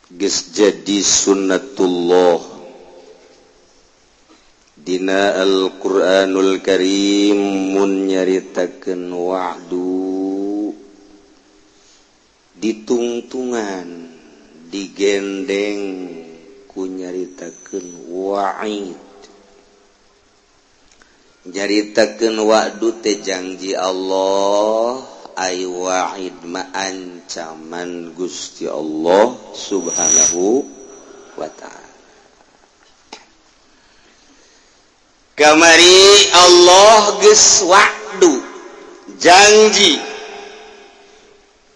Geus jadi sunnatullah dina Al-Qur'anul Karim mun nyaritakeun wa'du ditungtungan digendeng ku nyaritakeun wa'id. Nyaritakeun wa'du teh janji Allah, ay wa'id ma ancaman Gusti Allah Subhanahu wa ta'ala. Kamari Allah geus wa'du janji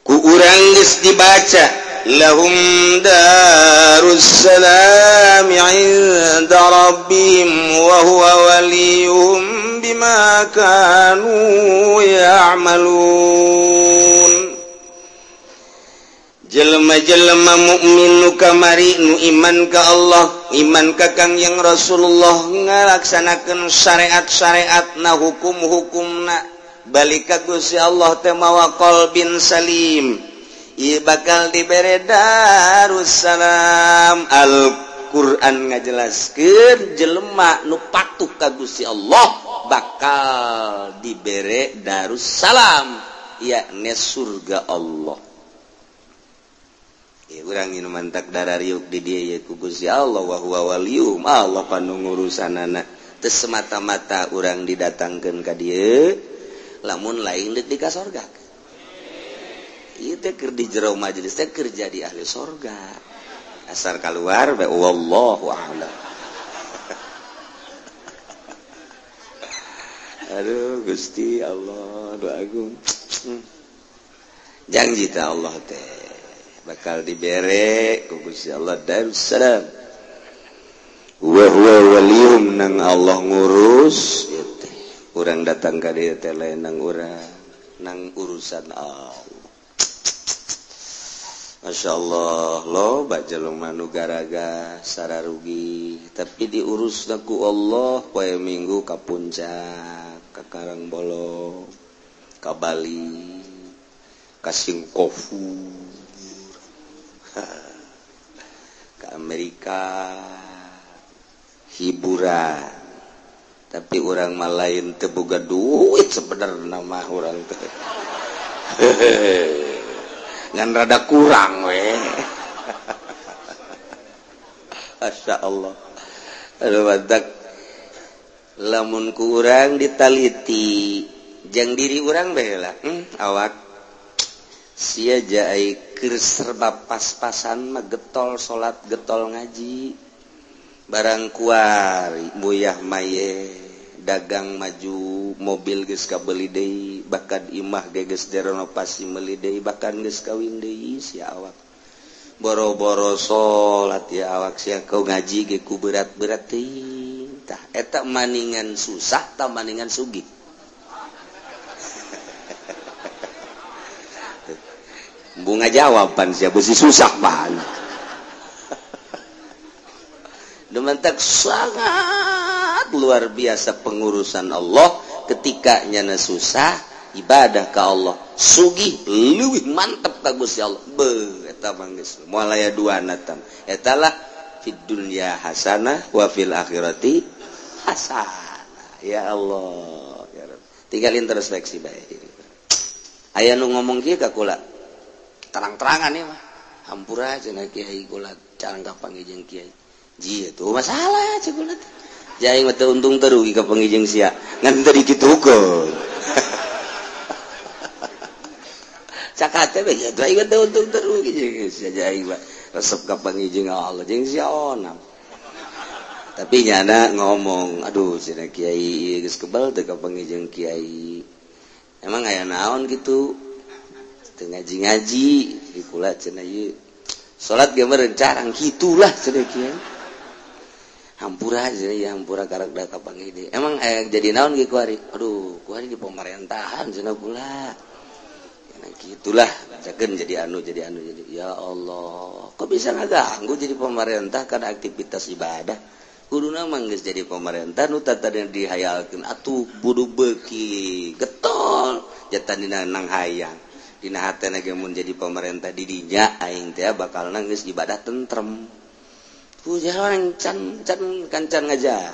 ku urang geus dibaca lahum darussalam 'inda rabbihim wa huwa waliyuhum bima kanu ya'malun. Jelema-jelema mukmin nu kamari nu iman ka Allah, iman ka Kangjeng Rasulullah, ngalaksanakeun syariat-syariatna, hukum-hukumna, balik ka Gusti Allah teh mawa qalbin salim, ieu bakal dibere darussalam. Al-Qur'an ngajelaskeun jelema nu patuh ka Gusti Allah bakal dibere darussalam, yakni surga Allah. Ya, urang nu mantak darariuk di dieu ye ku Gusti Allah wa huwa waliyuhum, Allah panu ngurusanana. Teu semata-mata urang didatangkeun ka dieu lamun lain deuk di ka sorga. Ieu teh keur di jero majelis teh keur jadi ahli sorga. Asar kaluar bae wallahu a'lam. Aduh Gusti Allah doa agung. Janji teh Allah teh bakal dibere ku Gusti Allah darussalam. Wa huwa waliyuhum, nang Allah ngurus ieu teh. Urang datang ka dieu teh lain nang urang, nang urusan Allah. Masya Allah, loba jelema nu garaga sararugi, tapi diurus ku Allah poe Minggu ka Puncak, ka Karangbolong, ka Bali, ka Singkofu, ke Amerika, hiburan. Tapi orang mah lain teu boga duit sebenarnya mah urang teh. Ngan rada kurang we. Masya Allah. Aduh mantak lamun ku urang ditaliti jang diri urang bae lah. Awak sia jai keur serba pas-pasan mah getol salat getol ngaji barang kuari muyah maye dagang maju mobil geus kabeli deui bahkan imah ge geus direnovasi meuli deui bahkan geus kawin deui sia awak boro-boro salat ya awak sia kau ngaji ge ku berat-berat teuing. Tah eta maningan susah tah maningan sugih. Bunga jawaban sia beusi susah bahan. Dementak sangat luar biasa pengurusan Allah ketika nyana susah ibadah ka Allah, sugih leuwih mantep ka Gusti Allah. Beuh eta mah geus moal aya duana tam. Eta lah fid dunya hasanah wa fil akhirati hasanah. Ya Allah, ya Rabb. Tinggal introspeksi bae diri. Aya nu ngomong kieu ka kula. Terang-terangan ya mah. Hampura cenah kiai kula carang ka panggih kiai. Ji itu masalah cek kula teh. Jaing mah teu untung teu rugi ka panggih sia. Ngan teu dikitukeun. Cakate we kitu aing mah teu untung teu rugi jeung sia jaing mah resep ka panggih Allah jeung sia onam. Tapi nyana ngomong, aduh cenah kiai geus kebal teu ka panggih kiai. Emang aya naon kitu? Teu ngaji-ngaji di kula cenah ieu. Salat ge meureun carang kitulah cenah kiai. Hampura cenah ya hampura karak da ka panggih deui. Emang aya jadi naon ge kuari? Aduh, kuari di pemerintahan cenah kula. Nah, gitulah cakeun jadi anu jadi anu jadi. Ya Allah, kok bisa ngaganggu jadi pemerintah karena aktivitas ibadah? Kuduna mah geus jadi pemerintah nu tadi dihayalkeun atuh budu beuki getol jatan dina nang hayang. Dina hatena ge mun jadi pemerintah di dinya aing teh bakal geus ibadah tentrem. Pujaran can can kancan ngaja.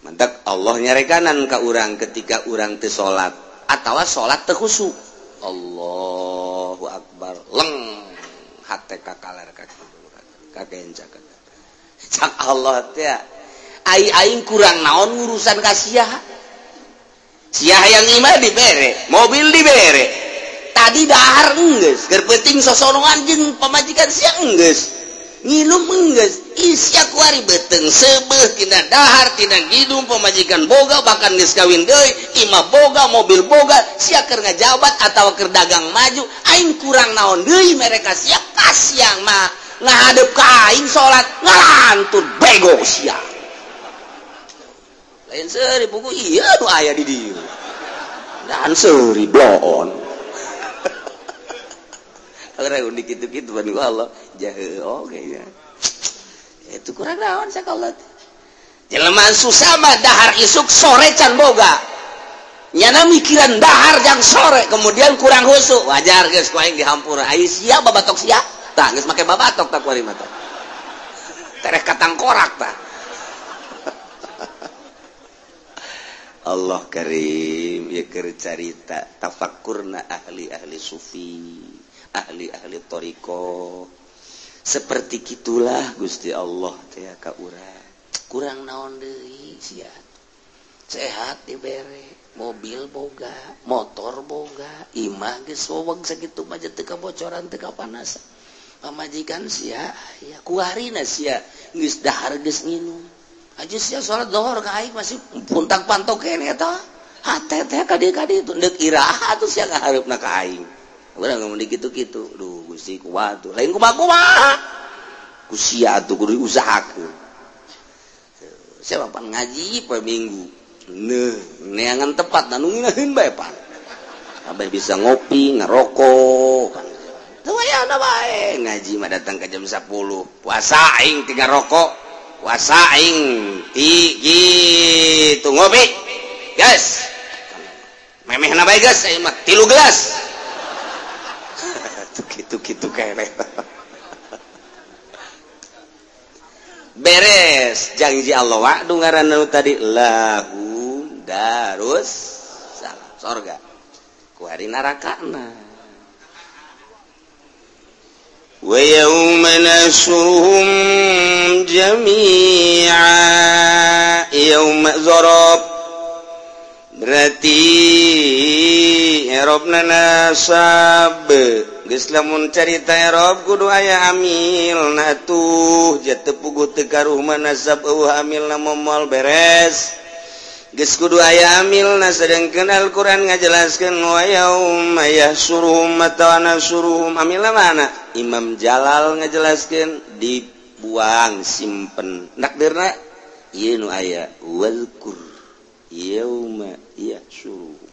Mantak Allah nyarekanan ka urang ketika urang teu salat atawa salat teu khusyuk. Allahu akbar. Leng hate ka kaler ka kakenca. Cak Allah teh ai aing kurang naon urusan ka sia. Sia hayang imah dibere, mobil dibere. Tadi dahar enggeus, keur peuting sosonoan jeung pamajikan sia enggeus. Nginum enggeus, isia kuari beuteung seubeuh tina dahar, tina ngidum pamajikan boga bahkan geus kawin deui, imah boga, mobil boga, sia keur ngajabat atawa keur dagang maju, aing kurang naon deui mereka sia kasiang mah ngahadep ka aing salat ngalantur bego sia. Lain seuri buku ieu nu aya di dieu. Dan seuri bloon. Orang unik gitu-gitu ban Allah jahe oke ya. Itu kurang naon sakallah. Jelema susah mah dahar isuk sore can boga. Nyana mikiran dahar jang sore kemudian kurang khusuk. Wajar geus ku aing dihampura. Ai sia babatok sia. Tah geus make babatok tah kuari mah tah. Tereh katangkorak tah. Allah karim ieu keur carita tafakkurna ahli-ahli sufi. Ahli-ahli thariqah seperti kitulah Gusti Allah teh ka urang kurang naon deui sia sehat dibere mobil boga motor boga imah geus weweg sakitu mah teu kabocoran teu kapanasan pamajikan sia ya kuarina sia geus dahar geus nginum aja sia salat zuhur ka aing masih puntang pantok keneh eta hate teh ka dieu ka ditu deuk iraha atuh sia ngahareupna ka aing. Urang ngomong gitu-gitu, duh Gusti kumaha tuh, lain kumaha-kumaha. Ku sia atuh kudu diusahakeun. Siapa pan ngaji poe Minggu. Neuh, neangan tepat nu ngeunaheun bae pan. Abah bisa ngopi, ngerokok kan. Teu aya bae ngaji mah datang ke jam 10. Puasa aing tinggal rokok, puasa aing ti gitu ngopi. Guys. Memehna bae geus aing mah 3 gelas. Gitu-gitu kene. Beres janji Allah wa'du ngaranna tadi lahum darus salam sorga ku hari narakana. Wa yauma nasuruhum jami'a yauma zarab berarti i'rabna nasab geus lamun carita i'rab kudu aya amilna tuh jatuh puguh teu karuh mah nasab eueuh amilna moal beres geus kudu aya amilna sedengkeun Al-Qur'an ngajelaskeun wa yauma yahsyuruhum atawa nasuruhum amilna mana Imam Jalal ngajelaskeun dibuang simpen nakdirna ieu nu aya wazkur yauma yahsyuruhum.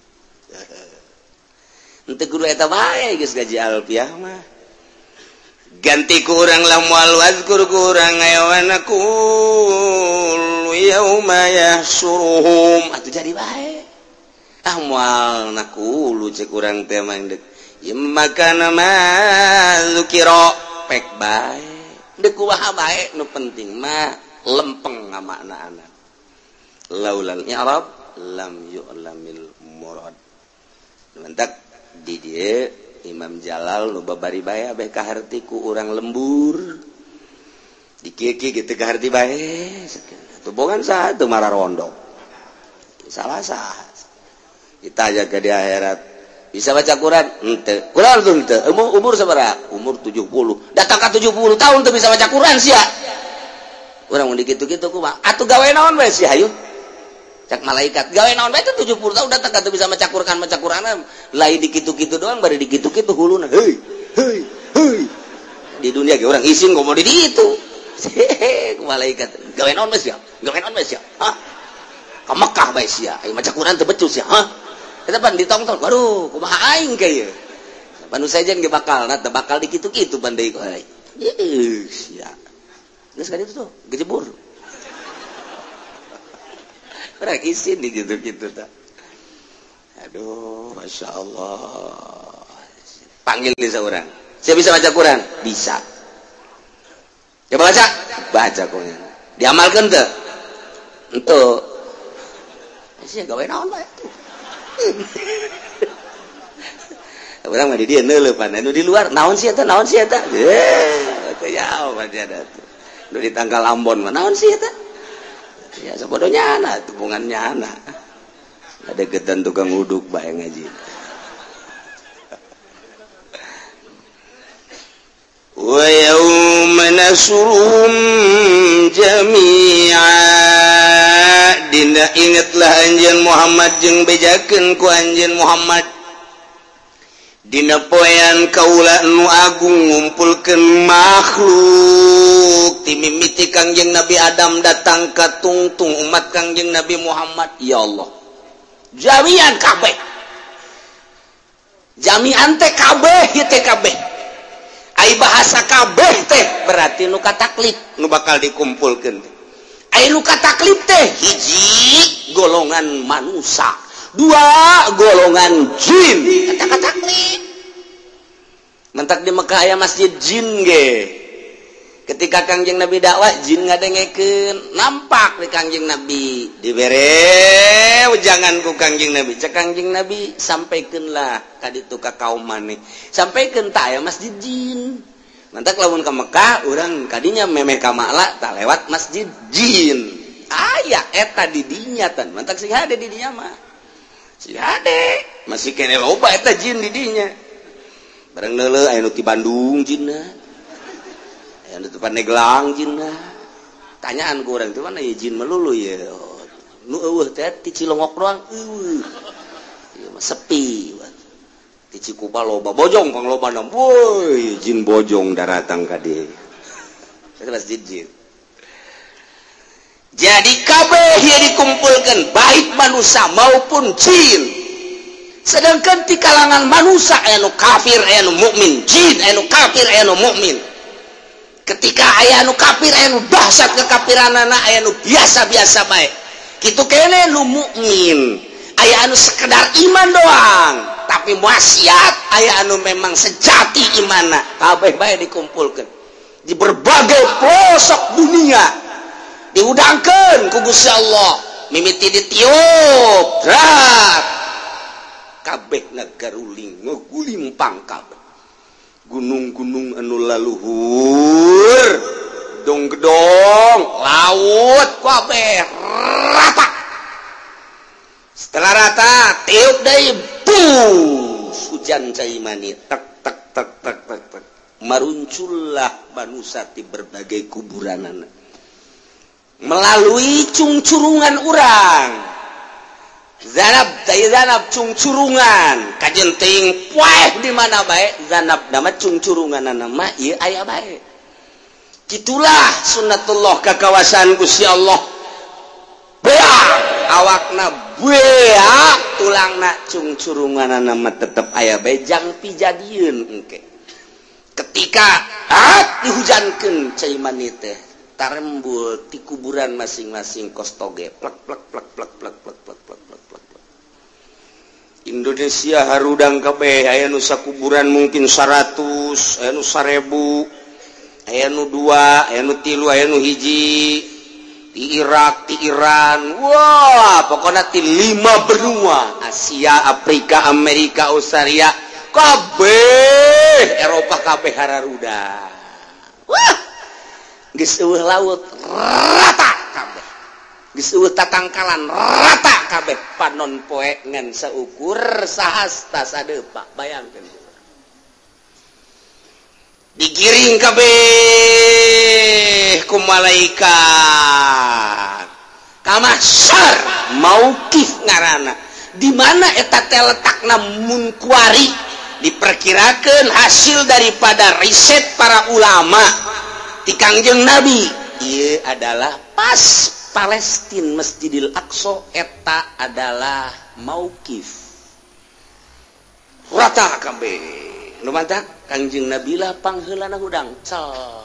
Henteu kudu eta bae geus gaji alfiah mah. Ganti ku urang lah moal wazkur ku urang ayawana kul yauma yahsyuruhum atuh jadi bae. Ah moal nakulu cek urang teh mah deuk. Ieu makana ma zukira pek bae. Deuk kumaha bae nu penting mah lempeng ngamaknaana. Laulal i'rab lam yu'lamil murad. Mantak di dia Imam Jalal nu babari bae abeh kaharti ku urang lembur di kieu-kieu gitu kaharti bae atuh bogan saha teu mararondok salah saha kita aja ke di akhirat bisa baca Quran henteu Quran tuh henteu umur sabaraha umur 70 datang ka 70 tahun teu bisa baca Quran sia urang mun dikitu-kitu kumaha atuh gawe naon bae sia hayu cak malaikat gawe naon bae teh 70 tahun datang ka teu bisa maca Quran lain dikitu-kitu doang bari dikitu-kitu huluna heuy heuy heuy di dunia ge urang isin komo di ditu ku malaikat gawe naon bae sia gawe naon bae sia hah ka Mekah bae sia aya maca Quran teu becus sia hah eta pan ditongtong waduh kumaha aing ka ieu panu sejen ge bakal na teu bakal dikitu-kitu pan deui ku aing ieu sia geus ka ditu tuh gejebur. Orang isin di gitu-gitu tak. Aduh, masya Allah. Panggil di seorang. Saya bisa baca Quran? Bisa. Coba baca. Baca kok. Diamalkan teu? Henteu. Sia gawe naon bae tuh. Urang mah di dieu neuleupan anu di luar naon sih eta naon sih eta. Teu jauh mah dia tuh. Nu di tangkal Ambon mah naon sih eta? Ya sabodonya ana tubungannya ana. Ada gedan tukang uduk bae ngaji. Wa yauma nasruhum jami'a. Dina ingatlah anjeun Muhammad jeung bejakeun ku anjeun Muhammad. Dina poean kaula nu agung ngumpulkeun makhluk ti mimiti Kangjeng Nabi Adam datang ka tungtung umat Kangjeng Nabi Muhammad. Ya Allah, jami'an kabeh, jami'an teh kabeh ieu teh kabeh. Ai bahasa kabeh teh berarti nu kataklif nu bakal dikumpulkeun teh. Ai nu kataklif teh hiji golongan manusia, dua golongan jin. Kata taklif mentak di Mekah aya masjid jin ge. Ketika Kangjeng Nabi dakwah jin ngadengekeun, nampak di Kangjeng Nabi dibere ujangan ku Kangjeng Nabi. Cek Kangjeng Nabi sampaikeunlah ka ditu ka kaum maneh, sampaikeun ta aya masjid jin. Mentak lamun ka Mekah urang kadinya memeh ka Makla ta lewat masjid jin. Aya eta di dinya tan, mentak sing hade di dinya mah. Si hade masih kene loba eta jin di dinya. Bareng neuleuh aya nu ti Bandung jinna, aya nu ti Pandeglang jinna. Tanyaan ku urang teh mana ya jin melulu ya. Nu eueuh teh ti Cilongok doang eueuh. Ieu mah sepi. Ti Cikupa loba bojong pang loba na. Woi, jin bojong daratang ka dieu. Eta masjid jin. Jadi kabeh ieu dikumpulkan baik manusia maupun jin. Sedangkan di kalangan manusia aya nu kafir aya nu mukmin, jin aya nu kafir aya nu mukmin. Ketika aya nu kafir aya nu dahsyat kekafiranana, aya nu biasa-biasa bae. Kitu kene nu mukmin, aya anu sekedar iman doang, tapi maksiat, aya anu memang sejati imanna. Kabeh bae dikumpulkeun di berbagai pelosok dunia. Diudangkeun ku Gusti Allah, mimiti ditiup, rak kabeh ngagaruling, ngagulimpang kabeh. Gunung-gunung anu laluhur, dong-gedong, laut kabeh rata. Setelah rata, tiup deui, bus, hujan cai mani, tek tek tek tek tek tek. Maruncullah manusia di berbagai kuburanana. Melalui cungcurungan urang zanab tai zanab cungcurungan kajen teuing poeh di mana bae zanab nama cungcurungan nama ieu aya bae. Kitulah sunnatullah kakawasan Gusti Allah. Beak awakna beak tulangna cungcurungan nama tetep aya bae jang pijadieun engke. Ketika dihujankeun cai mani teh tarembul di kuburan masing-masing kos toge plek plek plek plek plek plek plek plek plek plek. Indonesia harudang kabeh aya nu sakuburan mungkin 100, aya nu 1000, aya nu 2, aya nu 3, aya nu 1. Di Irak, di Iran, wah pokoknya di 5 benua, Asia, Afrika, Amerika, Australia, kabeh Eropa kabeh hararudang. Wah, geus eueuh laut rata kabeh, geus eueuh tatangkalan rata kabeh, panon poe ngan saukur sahasta sadepa. Bayangkeun digiring kabeh ku malaikat ka mahsyar mauqif ngaranna, di mana eta teh letakna munkuari. Diperkirakeun hasil daripada riset para ulama di Kangjeng Nabi ieu adalah pas Palestina Masjidil Aqsa eta adalah mauqif rata kabeh. Nu mantak Kangjeng Nabi lah pangheulana hudang cal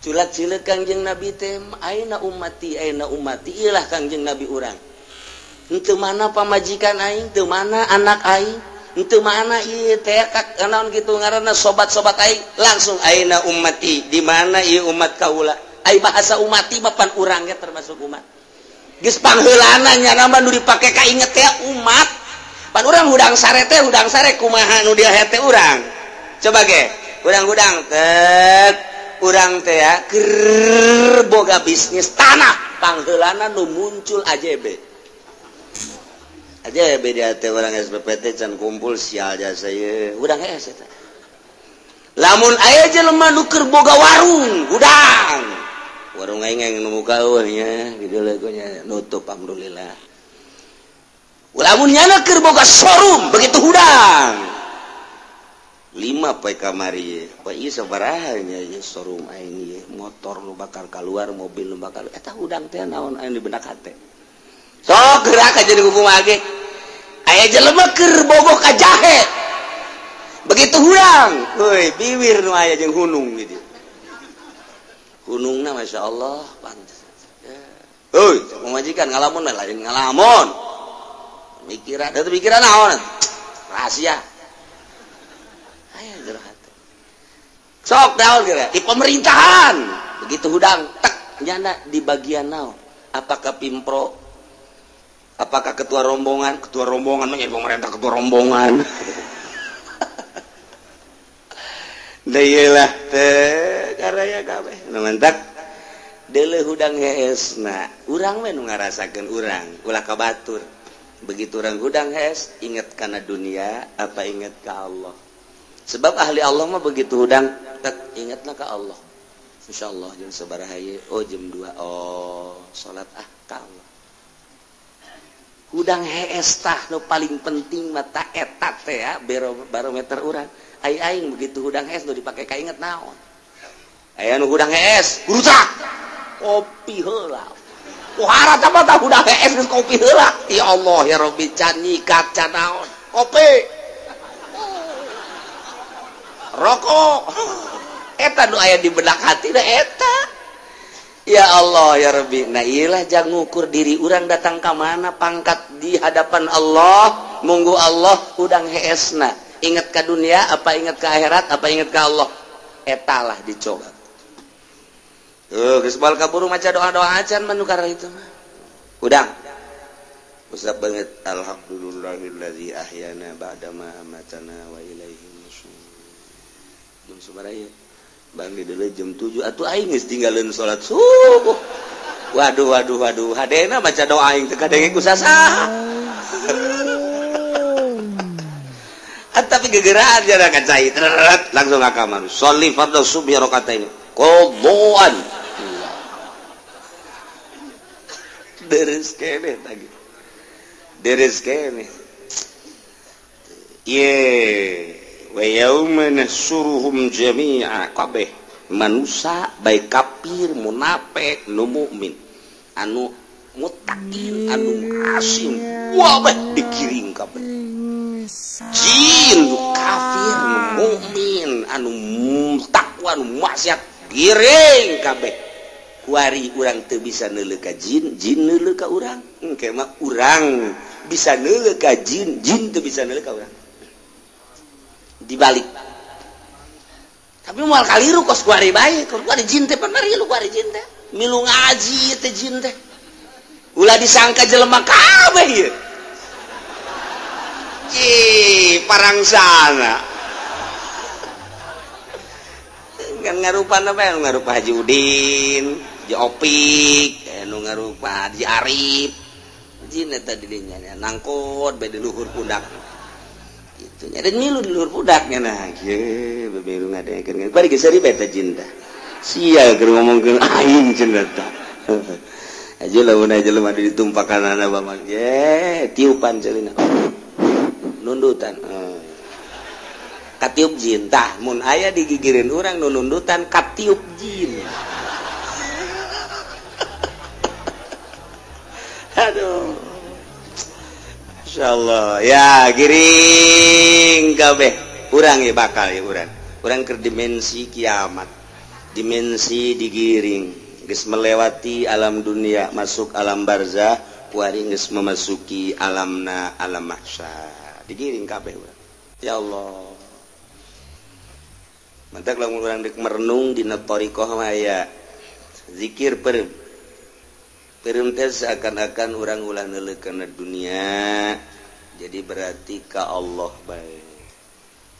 culat-cileut Kangjeng Nabi teh aina ummati aina ummati, ieu lah Kangjeng Nabi urang. Henteu mana pamajikan aing, teu mana anak aing, Henteu mana ieu teh naon kitu ngaranna sobat-sobat aing langsung aina ummati di mana ieu umat kaula. Ai bahasa umati mah pan urang ge termasuk umat. Geus pangheulana nyana mah nu dipake ka inget teh umat. Pan urang hudang sare teh hudang sare kumaha nu dia hete urang. Coba ge hudang-hudang tet urang teh ya keur boga bisnis tanah pangheulana nu muncul AJB. Aja beda teh orang SPPT can kumpul sial jasa ye hudang hees eta. Lamun aya jelema nu keur boga warung hudang. Warung aing nu muka eueuh nya kitu nya nutup alhamdulillah. Lamun nyana keur boga showroom begitu hudang. 5 poe kamari ye. Poe ieu sabaraha nya ieu showroom aing ieu motor nu bakal keluar mobil nu bakal eta hudang teh naon anu di benak hate. Sok gerak aja di kumaha ge. Aya jelema keur bogoh ka jahe. Begitu hudang, heuy biwir nu aya jeung hunung gitu. Hunungna masyaallah pantes. Heuy, pamajikan ngalamun lain ngalamun. Mikiran, eta pikiran naon? Rahasia. Aya jero hate. Sok naon geura di pemerintahan. Begitu hudang, tek nyana di bagian naon? Apakah pimpro? Apakah ketua rombongan? Ketua rombongan mah pemerintah ketua rombongan. Da ieu lah teh karaya kabeh. Nu mantak deuleuh hudang heesna. Urang we nu ngarasakeun urang, ulah ka batur. Begitu urang hudang hees, inget kana dunia apa inget ka Allah. Sebab ahli Allah mah begitu hudang tek ingetna ka Allah. Insyaallah jam sabaraha ieu? Oh jam 2. Oh, salat ah ka Allah. Hudang hees tah nu paling penting mata eta teh ya barometer urang. Ai aing begitu hudang hees nu dipake ka inget naon. Aya nu hudang hees gurusak kopi heula. Pohara tah mah hudang hees geus kopi heula. Ya Allah ya Rabbi can nyikat can naon. Kopi. Rokok. Eta nu aya di benak hati da eta. Ya Allah ya Rabbi. Nah iyalah jangan ngukur diri urang datang ka mana pangkat di hadapan Allah, munggu Allah hudang heesna. Ingat ka dunia apa ingat ka akhirat apa ingat ka Allah. Etalah dicoba. Geus bal kaburu maca doa-doa acan manukar itu mah. Hudang. Usap banget alhamdulillahillazi ahyana ba'dama amatana wa ilaihi nusyur. Jam sabaraha ieu? Bang di deuleu jam 7 atuh aing geus tinggalin salat subuh. Waduh waduh waduh, hadena maca doa aing teu kadenge ku sasaha. Tapi gegeraan jana ka cai langsung ka kamar. Sholli fardhu subhi rakaatain. Qadhaan. Deres keneh tadi. Deres keneh. Ye wa yauma nahsyuruhum jami'a kabeh manusa baik kafir munafik nu mukmin anu muttaqin anu asim wabeh digiring kabeh jin nu kafir nu mukmin anu takwa nu maksiat giring kabeh kuari urang teu bisa neuleuh ka jin, jin neuleuh ka urang engke mah urang bisa neuleuh ka jin, jin teu bisa neuleuh ka urang dibalik. Tapi moal kaliru kos kuari bae, kuari jin teh pan marilu kuari jin teh. Milu ngaji teh jin teh. Ulah disangka jelema kabeh ieu. Ih, parangsana. Ngan ngarupa apa nu ngarupa Haji Udin, Haji Opik, nu ngarupa Haji Arif. Jin eta di dinya nangkot bae di luhur pundak. Itu nya dan milu di luhur pundaknya nah kieu beberu ngadengekeun bari geus seuri bae teh jin tah. Sia keur ngomongkeun aing cenah tah. Aja lamun aja jelema ditumpakanana bamang ye tiupan ceulina. Nundutan. Katiup jin tah mun aya digigireun urang nu nundutan katiup jin. Aduh. Insyaallah ya giring kabeh urang ya bakal ya urang. Urang keur dimensi kiamat. Dimensi digiring geus melewati alam dunia masuk alam barzah kuari geus memasuki alamna alam mahsyar. Digiring kabeh urang. Ya Allah. Mantak lamun urang deuk merenung dina thariqah mah aya zikir peureum. Peureum teh seakan-akan urang ulah neuleuh kana dunia. Jadi berarti ka Allah bae.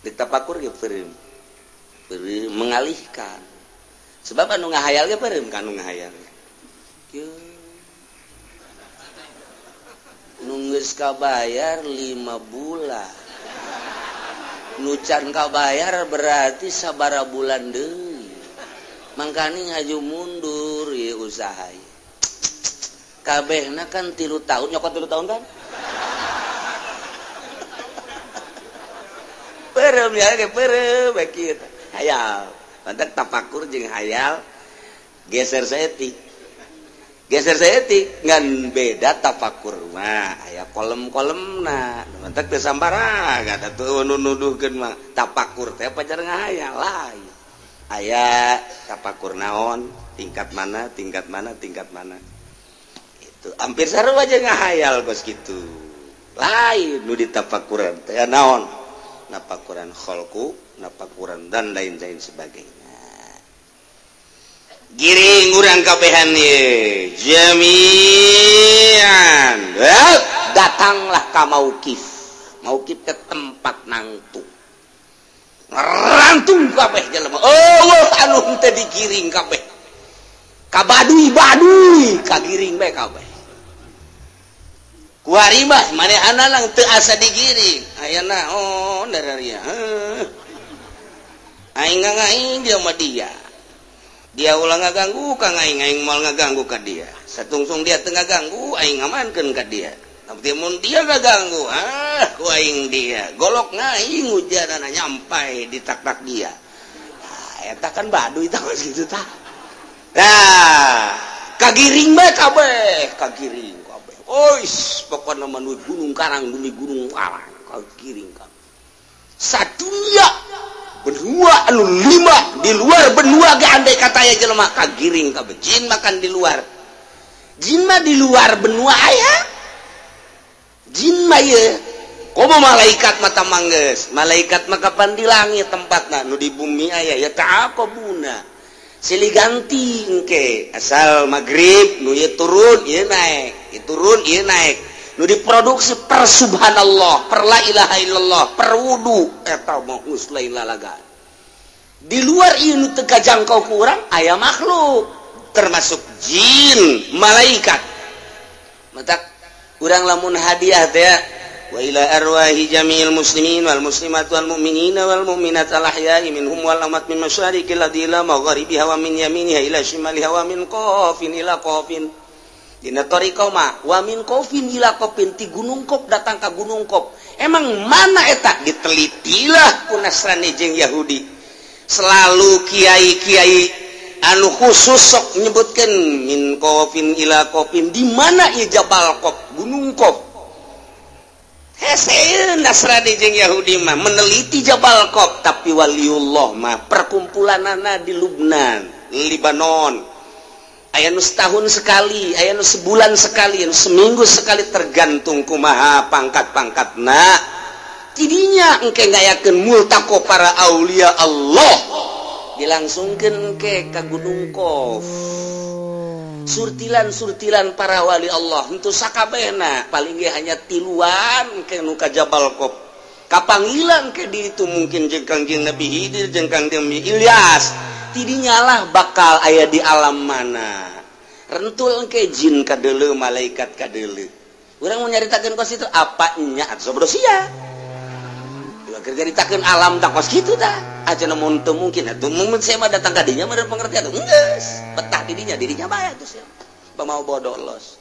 Deuk tapakur ge peureum. Peureum mengalihkan. Sebab anu ngahayal ge peureum ka anu ngahayal. Kieu. Nu geus kabayar 5 bulan. Nu can kabayar berarti sabara bulan deui. Mangkani ngaju mundur ieu usaha. Kabehna kan 3 tahun, nyokot 3 tahun kan? Peureum ya ge peureum bae kieu. Hayal. Mantak tapakur jeung hayal geser saeutik. Geser saeutik ngan beda tapakur mah aya kolem-kolemna. Mantak teu sambarangan atuh nu nuduhkeun mah tapakur teh pacar ngahayal lain. Aya tapakur naon, tingkat mana, tingkat mana, tingkat mana. Itu hampir sarua aja ngahayal kos kitu. Lain nu ditapakuran teh naon? Napakuran kholku, napakuran dan lain-lain sebagainya. Giring urang kabehan ye jami'an. Datanglah ka mauqif. Mauqif ke tempat nangtung. Rantung kabeh jelema. Eueuh anu henteu digiring kabeh. Ka baduy-baduy kagiring bae kabeh. Kuari mah manehana lang teu asa digiring. Aya naon dararia. Aing ngaing dia mah dia. Dia ulah ngaganggu ka aing, aing moal ngaganggu ka dia. Satungsung dia teu ngaganggu, aing ngamankeun ka dia. Tapi mun dia ngaganggu, ah ku aing dia. Golok ngaing ujanana nyampai di tak-tak dia. Nah, eta kan baduy tah kitu tah. Nah, kagiring bae kabeh, kagiring kabeh. Ois, pokona mah nu gunung karang, nu gunung karang, kagiring kabeh. Sadunya benua anu 5 di luar benua ge andai kata aya jelema kagiring kabeh. Jin makan di luar. Jin mah di luar benua aya. Jin mah ieu komo malaikat mata manggeus. Malaikat mah kapan di langit tempatna, nu di bumi aya ya ta'aqabuna. Silih ganti engke asal magrib nu ieu turun ieu naik, ieu turun ieu naik. Nu diproduksi per subhanallah, per la ilaha illallah, per wudu eta mah geus lain lalagaan. Di luar ieu nu teu kajangkau ku urang aya makhluk termasuk jin, malaikat. Matak urang lamun hadiah teh wa ila arwahi jami'il muslimin wal muslimat wal mu'minina wal mu'minat al ahya'i minhum wal amwat min masyariqil ardi ila magharibiha wa min yaminiha ila shimaliha wa min qafin ila qafin. Dina thariqah mah wa min qafin ila qafin, ti gunung Qaf datang ka gunung Qaf. Emang mana eta ditelitilah ku Nasrani jeung Yahudi. Selalu kiai-kiai anu khusus sok nyebutkeun min qafin ila qafin, di mana ieu Jabal Qaf, gunung Qaf. Hese Nasrani jeung Yahudi mah meneliti Jabal Qaf, tapi waliullah mah perkumpulanana di Lubnan, Libanon. Aya nu setahun sekali, aya nu sebulan sekali, aya nu seminggu sekali, tergantung kumaha pangkat-pangkatna. Tidinya engke ngayakeun multaqo para aulia Allah, dilangsungkeun engke ka Gunung Qaf. Surtilan-surtilan para wali Allah henteu sakabehna, paling ge hanya tiluan engke nu ka Jabal Qaf. Kapanggilan ke di itu mungkin jeung Kangjeng Nabi Khidir jeung Kangjeng Nabi Ilyas. Tidinya lah bakal aya di alam mana. Rentul engke jin kadeuleu, malaikat kadeuleu. Urang mau nyaritakeun kos itu apa nya atuh bodoh sia. Keur nyaritakeun alam tak kos kitu tah. Aja mun teu mungkin atuh mun saya mah datang ka dinya mah pengertian geus. Betah di dinya, dirinya bae atuh sia. Pamau bodoh los.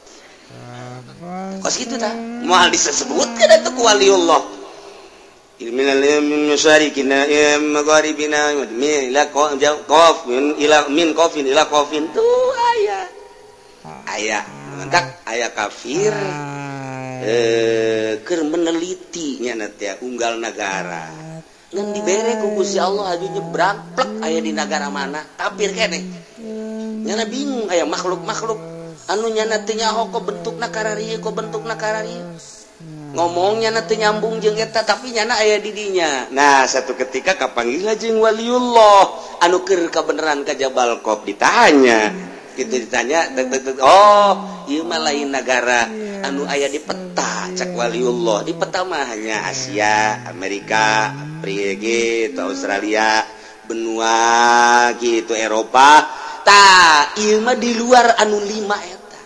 Kos kitu tah. Moal disebutkeun atuh ku waliullah. Min masyariqina magharibina min ila qaf min ila min qafin ila qafin tuh aya. Aya mantak aya kafir keur meneliti nya teh unggal nagara. Ngan dibere ku Gusti Allah aju nyebrang plek aya di nagara mana kafir keneh. Nyana bingung aya makhluk-makhluk anu nyana teu nyaho ko bentukna kararieu ko bentukna kararieu. Ngomongnya nanti nyambung jeung eta tapi nyana aya di dinya. Nah, satu ketika kapanggih jeung waliullah anu keur kabeneran ka Jabal Qaf ditanya. Gitu ditanya, oh, ieu mah lain negara anu aya di peta cak waliullah. Di peta mah hanya Asia, Amerika, Afrika gitu, Australia, benua gitu, Eropa. Tah, ieu mah di luar anu 5 eta.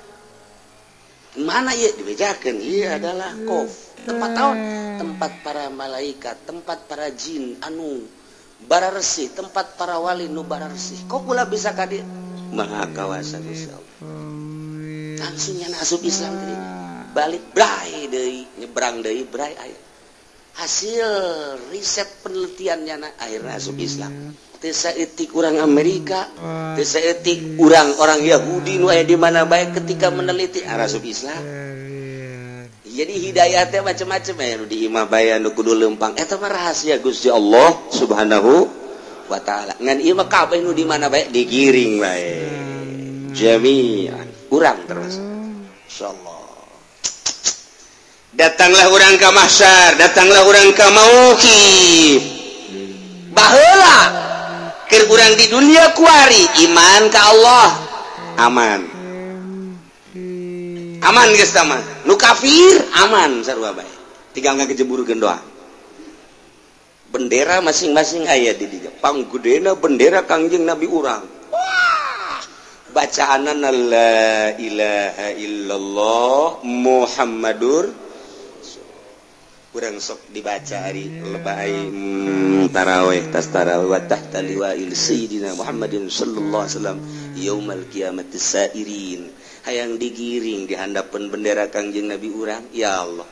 Mana ieu dibejakeun? Ieu adalah Qaf. Tempat taon? Tempat para malaikat, tempat para jin anu bararesih, tempat para wali nu bararesih. Kok kula bisa ka dieu? Maha kawasa Gusti Allah. Langsung nya asup Islam tadi. Balik bray deui, nyebrang deui bray aya. Hasil riset penelitiannya na akhirnya asup Islam. Teu saeutik urang Amerika, teu saeutik urang-orang Yahudi nu aya di mana bae ketika meneliti asup Islam. Jadi hidayah teh macam-macam aya nu di imah bae nu kudu leumpang. Eta mah rahasia Gusti Allah Subhanahu wa taala. Ngan ieu mah kabeh nu di mana bae digiring bae. Jami'an urang terus. Insyaallah. Datanglah urang ka mahsyar, datanglah urang ka mauqif. Baheula keur urang di dunia kuari iman ka Allah aman. Aman geus tah mah. Nu kafir aman sarua bae. Tinggal ngagejeburkeun doa. Bendera masing-masing aya di dinya. Panggedena bendera Kangjeng Nabi urang. Wah, bacaanana la ilaha illallah Muhammadur. Kurang sok dibaca hari lebay tarawih tas tarawih wa tahta liwa'il sayyidina Muhammadin sallallahu alaihi wasallam yaumal qiyamati sairin. Hayang digiring di handapeun bendera Kangjeng Nabi urang, ya Allah.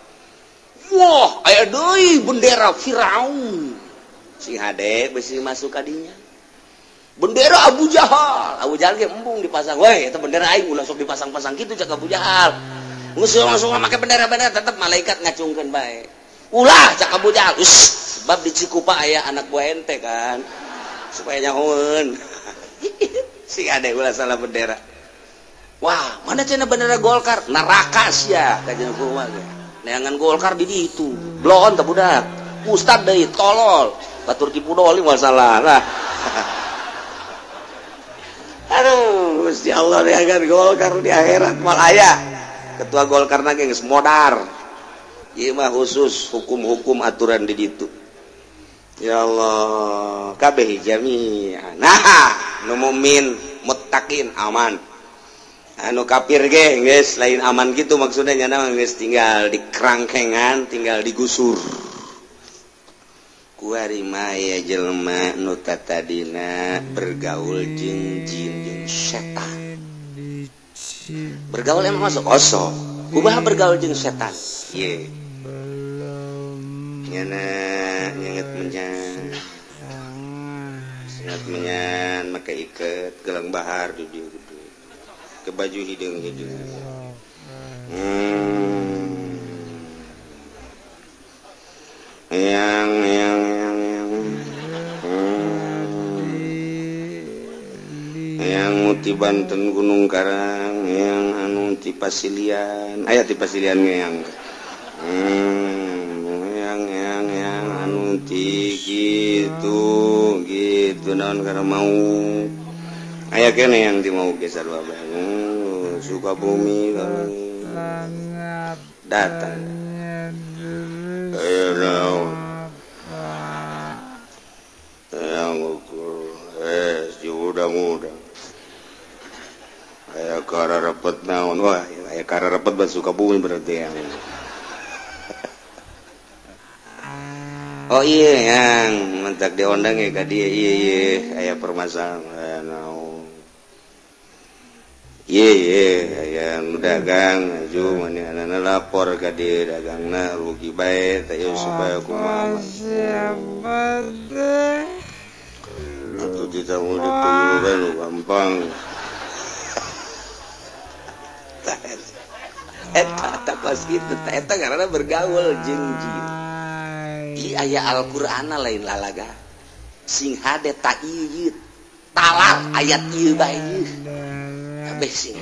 Wah, aya deui bendera Firaun. Sing hade besi masuk ka dinya. Bendera Abu Jahal. Abu Jahal ge embung dipasang. Weh, eta bendera aing ulah sok dipasang-pasang kitu cak Abu Jahal. Geus langsung make bendera-bendera tetep malaikat ngacungkeun bae. Ulah cak Abu Jahal. Uss, sebab di Cikupa aya anak buah ente kan. Supaya nyahoeun. Sing hade ulah salah bendera. Wah, mana cenah bendera Golkar? Neraka sia kajian kumaha ge. Neangan Golkar di ditu. Blon teh budak. Ustad deui tolol. Batur tipu doli masalah lah. Aduh, Gusti Allah neangan Golkar di akhirat mal aya. Ketua Golkar na ge geus modar. Ieu mah khusus hukum-hukum aturan di ditu. Ya Allah, kabeh jami'an. Nah, nu mukmin muttaqin aman. Anu kafir ge geus lain aman gitu maksudnya nyana geus tinggal di kerangkengan, tinggal digusur. Kuari mah jelema nu tatadina bergaul jeung jin jeung setan. Bergaul emang masuk osok. Kumaha bergaul jeung setan? Ye. Nyana nyenget menyan. Nyenget menyan make iket gelang bahar di dieu gede. Ke baju hidung-hidung. Yang yang ti Banten Gunung Karang, yang anu ti Pasilian, aya ti Pasilian yang yang anu ti gitu gitu naon karena mau aya kene yang di mau ge sarua bae. Sukabumi datang. Aya naon? Yang ukur si muda-muda. Aya kararepet naon? Wah, aya kararepet bat Sukabumi berarti yang. Oh iya yang mentak diondang ya ka dieu iya iya aya permasalahan naon. Iya iya aya nu dagang aju manehna lapor ka dieu dagangna rugi bae teh supaya kumaha. Atuh ditamu ditunggu bae nu gampang. Eta takos kitu eta karena bergaul jeung jin. Ieu aya Al-Qur'ana lain lalaga. Sing hade ta ieu talar ayat ieu bae ieu. Kabeh sing.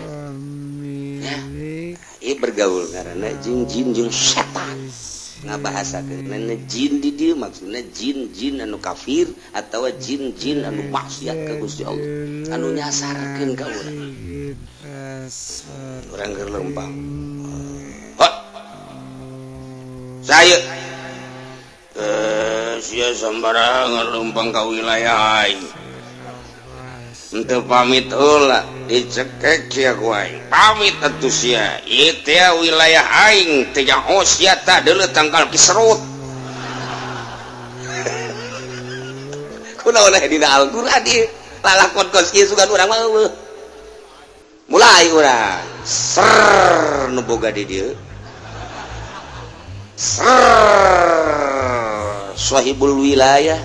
Ya. Ieu bergaul ngaranna jeung jin jeung setan. Ngabahasakeun jin di dieu maksudna jin-jin anu kafir atawa jin-jin anu maksiat ka Gusti Allah, anu nyasarkeun ka urang. Urang keur lempang. Hot. Saya sia sembarangan lempang ka wilayah aing. Henteu pamit heula dicekek sia ku aing. Pamit atuh sia. Ieu teh wilayah aing teh nyaho sia tah deuleu tangkal kiserut. Kunaon dina Al-Qur'an ieu? Lalakon kos ieu sugan urang mah eueuh. Mulai urang ser nu boga di dieu. Ser sahibul wilayah.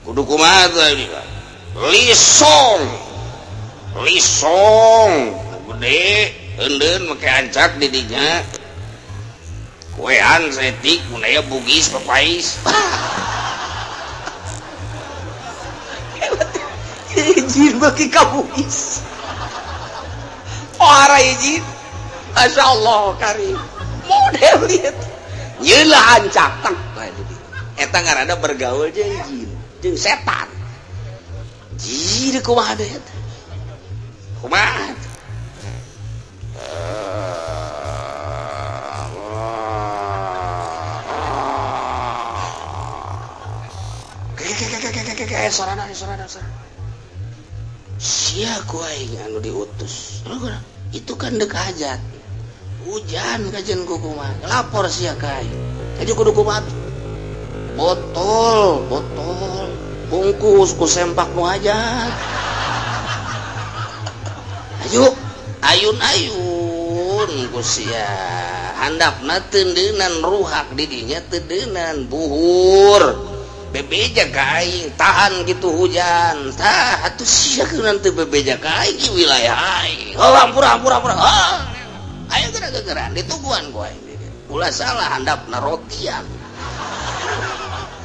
Kudu kumaha teh ini? Lisong lisong gede eundeun make ancak di dinya kuean setik mun aya bugis papais izin bagi ka bugis ora izin masyaallah karim model ieu nyeula ancak teh eta ngaranna bergaul jeung jin jeung setan. Jadi kumaha deui eta? Kumaha? Kayak sorana sorana sorana. Sia ku aing anu diutus. Itu kan deuk hajat. Hujan kajen ku kumaha? Lapor sia ka aing. Aja kudu kumaha? Botol, botol. Bungkus ku sempak nu hajat. Ayo ayun-ayun ku sia handapna teundeunan ruhak di dinya teundeunan buhur bebeja ka aing tahan gitu hujan tah atuh sia kunaon teu bebeja ka aing wilayah aing. Oh ampura ampura ampura. Oh, ayo geura-geuraan dituguan ku aing ulah salah handapna rotian.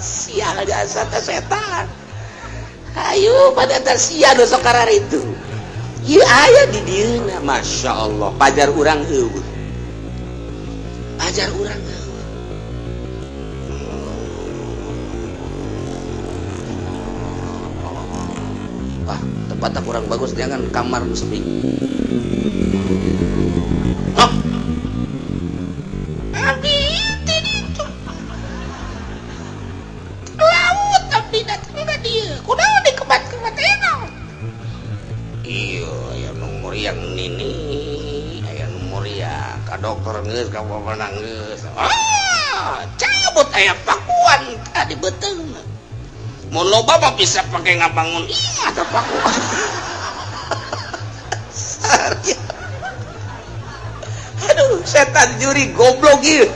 Sial jasa teh setan. Ayo pada sia nu sok kararitu. Ieu aya di dieuna Masya Allah pajar urang eueuh. Pajar urang eueuh. Wah, tempatnya kurang bagus jangan kamar nu sepi. Hah? Abi itu laut abdi datang ka dieu. Kunaon dikebat-kebat enak. Iya, aya nu muriang nini, aya nu muriang ka dokter geus ka bapak geus. Ah, cabut aya pakuan tadi beuteung. Mun loba mah bisa pake ngabangun imah teh pakuan. Aduh, setan juri goblok ieu.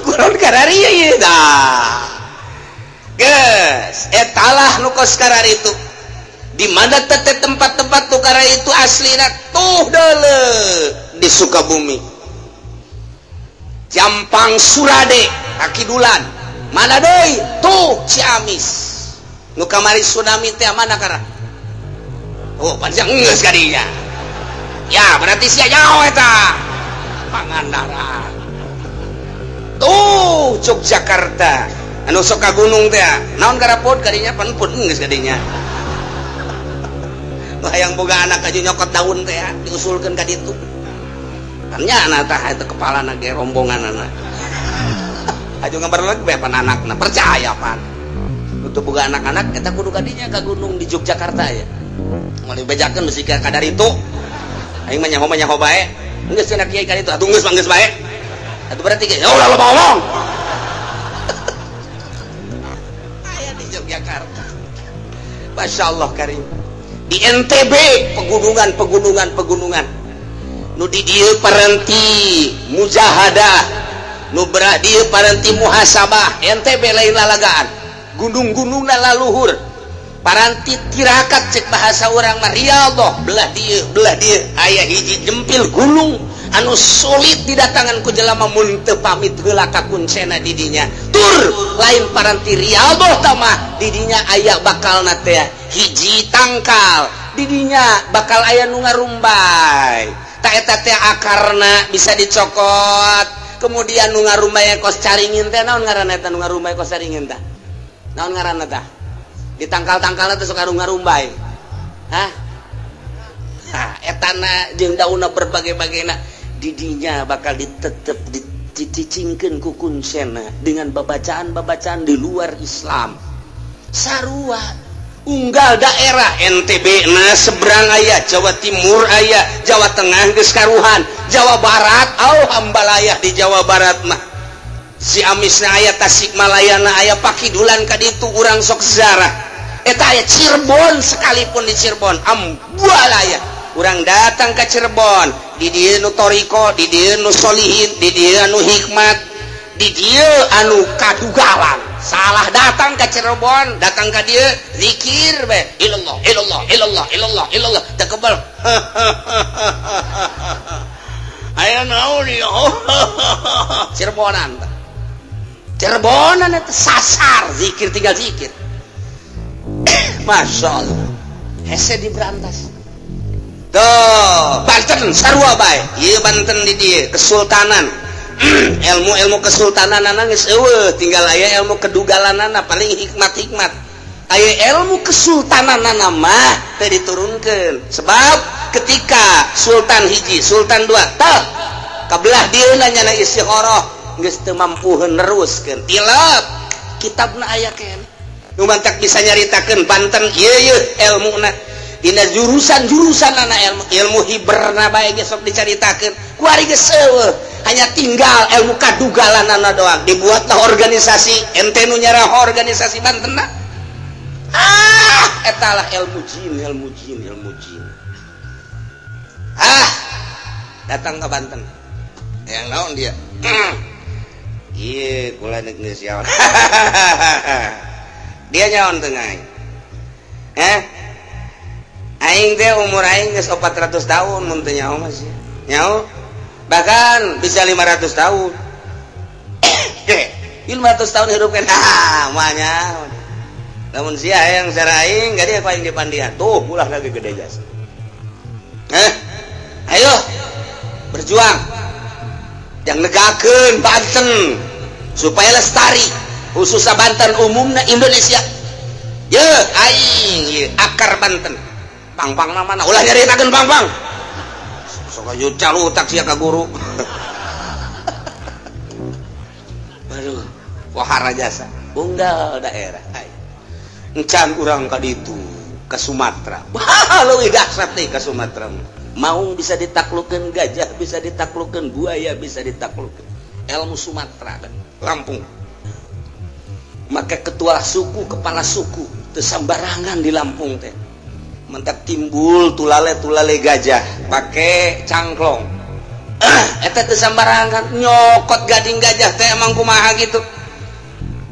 Kunaon kararieu ieu tah. Geus, etalah nu kos kararitu. Di mana tete tempat-tempat tukara itu aslina tuh deuleu di Sukabumi. Jampang Surade, Kakidulan. Mana deui? Tuh Ciamis. Nu kamari tsunami teh mana kara? Oh, panjang geus ka dinya. Ya, berarti sia nyaho eta. Pangandaran. Tuh Yogyakarta. Anu sok ka gunung teh. Naon karapot ka dinya pan pun geus ka dinya. Hayang boga anak aja nyokot daun teh diusulkeun ka ditu. Tanya anak tah eta kepalana ge rombongan anak. Aja ngabarleg bae pan anakna percaya pan. Untuk boga anak-anak eta kudu ka dinya ka gunung di Yogyakarta ya. Moal dibejakeun bisi ka kadaritu. Aing mah nyaho bae. Geus cenah kiai ka ditu atuh geus mah geus bae. Atuh berarti ge ulah loba ngomong. Aya di Yogyakarta. Masyaallah karim. Di NTB pegunungan pegunungan pegunungan nu di dieu parenti mujahadah nu berah dieu parenti muhasabah. NTB lain lalagaan gunung-gunungna laluhur paranti tirakat cek bahasa urang mah riyadhah belah dieu aya hiji jempil gunung anu sulit didatangan ku jelema mun teu pamit heula ka kuncena di dinya tur lain paranti riyadhah tah mah di dinya aya bakalna teh hiji tangkal di dinya bakal aya nu ngarumbay Ta eta teh akarna bisa dicokot. Kemudian nu ngarumbay kos caringin teh naon ngaranna eta nu ngarumbay kos caringin tah? Naon ngaranna tah? Di tangkal-tangkalna teh sok ngarumbay. Hah? Hah, etana jeung daunna berbagai-bagaina didinya bakal ditetep dicicingkeun ku kunsena dengan babacaan-babacaan di luar Islam. Sarua unggal daerah NTB na seberang aya, Jawa Timur aya, Jawa Tengah geus karuhan, Jawa Barat au hambalayah di Jawa Barat mah. Si Amisna aya, Tasikmalayana aya, Pakidulan ka ditu urang sok sejarah. Eta aya Cirebon sekalipun di Cirebon ambalaya. Urang datang ke Cirebon, di dieu nu toriko, di dieu nu solihin, di dieu nu hikmat, di dieu anu kadugalan. Salah datang ke Cirebon, datang ke dia zikir be, ilallah ilallah ilallah ilallah ilallah, teu kebal. Aya naon ieu? Cirebonan. Cirebonan eta sasar zikir tinggal zikir. Masya Allah. Hese diberantas. Tuh, Banten sarua bae. Ieu Banten di dieu kesultanan. Ilmu-ilmu kesultanan geus eueuh, tinggal aya ilmu kedugalanana paling hikmat-hikmat. Aya ilmu kesultananana mah teu diturunkeun. Sebab ketika sultan hiji, sultan dua, tah kabelah dieuna nyana istikharah geus teu mampu neruskeun. Tilep kitabna aya keneh. Nu mantak bisa nyaritakeun Banten ieu ieu elmuna. Dina jurusan-jurusanana ilmu, ilmu hiberna bae geus sok dicaritakeun. Kuari geus eueuh. Hanya tinggal ilmu kadugalanana doang. Dibuatlah organisasi, ente nu nyarah organisasi Bantenna. Ah, etalah ilmu jin, ilmu jin, ilmu jin. Ah, datang ke Banten. Yang naon dia? Ieu kula neuk geus nyaon. Dia nyaon teu aing. Eh? Aing teh umur aing geus 400 tahun mun teu nyaho mah sia. Nyaho? Bahkan bisa 500 tahun. 500 tahun hidup kan. Ah, moal. Lamun sia hayang sara aing gak dia ku aing dipandian. Tuh ulah lagi gede jasa. Heh. Ayo berjuang. Yang negakeun Banten supaya lestari, khususnya Banten umumna Indonesia. Ye aing ye akar Banten. Pang-pang mana ulah nyaritakeun pang-pang. Sok aya calutak sia ka guru. Aduh, wahara jasa. Unggal daerah. Encan urang ka ditu ka Sumatera. Wah, leuwih dahsyat teh ka Sumatera. Maung bisa ditaklukeun, gajah bisa ditaklukeun, buaya bisa ditaklukeun. Ilmu Sumatera kan, Lampung. Maka ketua suku, kepala suku teu sambarangan di Lampung teh. Mentak timbul tulale-tulale gajah pake cangklong. Eta teu sambarangan nyokot gading gajah teh emang kumaha gitu.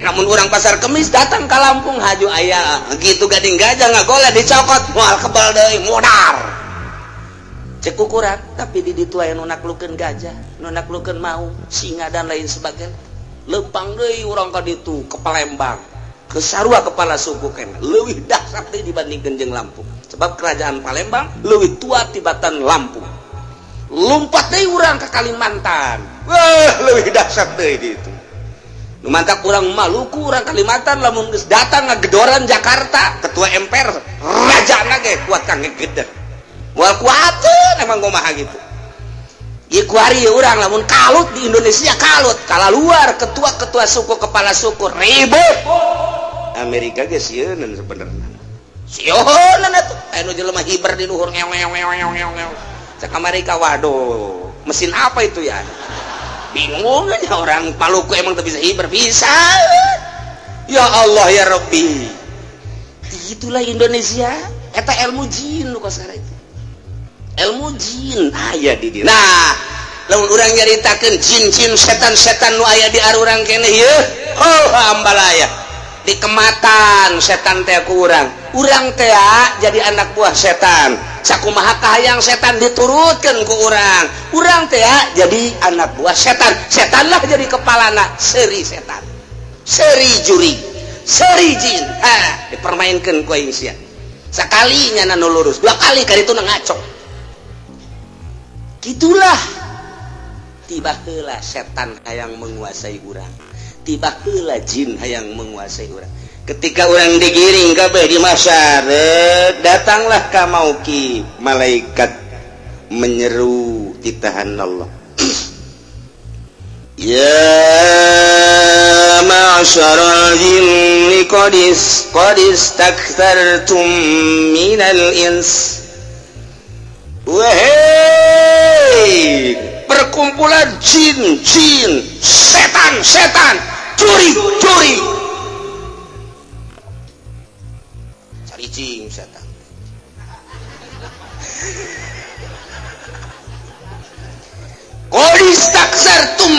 Namun orang pasar kemis datang ke Lampung haju aya gitu gading gajah ngagoleh dicokot moal kebal deui modar. Cek ukuran tapi di ditu aya nu naklukeun gajah, nu naklukeun maung, singa dan lain sebagainya. Lempang deui urang ka ditu ke Palembang. Ke sarua kepala suku kene leuwih dahsyat deui dibandingkeun jeung Lampung. Sebab kerajaan Palembang leuwih tua tibatan Lampung. Lumpat deui urang ke Kalimantan. Wah, leuwih dahsyat deui di ditu. Nu mantak urang Maluku, urang Kalimantan lamun geus datang ngagedoran Jakarta, ketua MPR rajana ge kuat kang ngegeder. Moal kuateun emang kumaha gitu. Ieu kuari urang lamun kalut di Indonesia kalut, kala luar ketua-ketua suku kepala suku ribut. Amerika ge sieunan sebenarnya. Sieunan atuh aya nu jelema hiber di luhur ngew ngew ngew ngew ngew. Cek Amerika waduh, mesin apa itu ya? Bingung aja orang Maluku emang tuh bisa hiber bisa. Ya Allah ya Rabbi. Itulah Indonesia, eta ilmu jin nu kosara itu. Ilmu jin aya di dieu. Nah, lamun urang nyaritakeun jin-jin setan-setan nu aya di arurang keneh ieu, oh ambalaya. Di kematan setan teh ku urang. Urang teh jadi anak buah setan. Sakumaha kahayang setan diturutkeun ku urang. Urang teh jadi anak buah setan. Setanlah jadi kepalana, seuri setan. Seuri juri, seuri jin. Ha, dipermainkeun ku aing sia. Sakali nyana nu lurus, dua kali kali itu ngaco. Gitulah tiba heula setan hayang menguasai urang, tiba heula jin hayang menguasai urang. Ketika urang digiring kabeh di mahsyar, datanglah ka mauki malaikat menyeru ditahan Allah. Ya ma'syaral jinni qad istakthartum minal ins. Wahai perkumpulan jin, jin, setan, setan, curi, curi. Cari jin setan. Qad istakthartum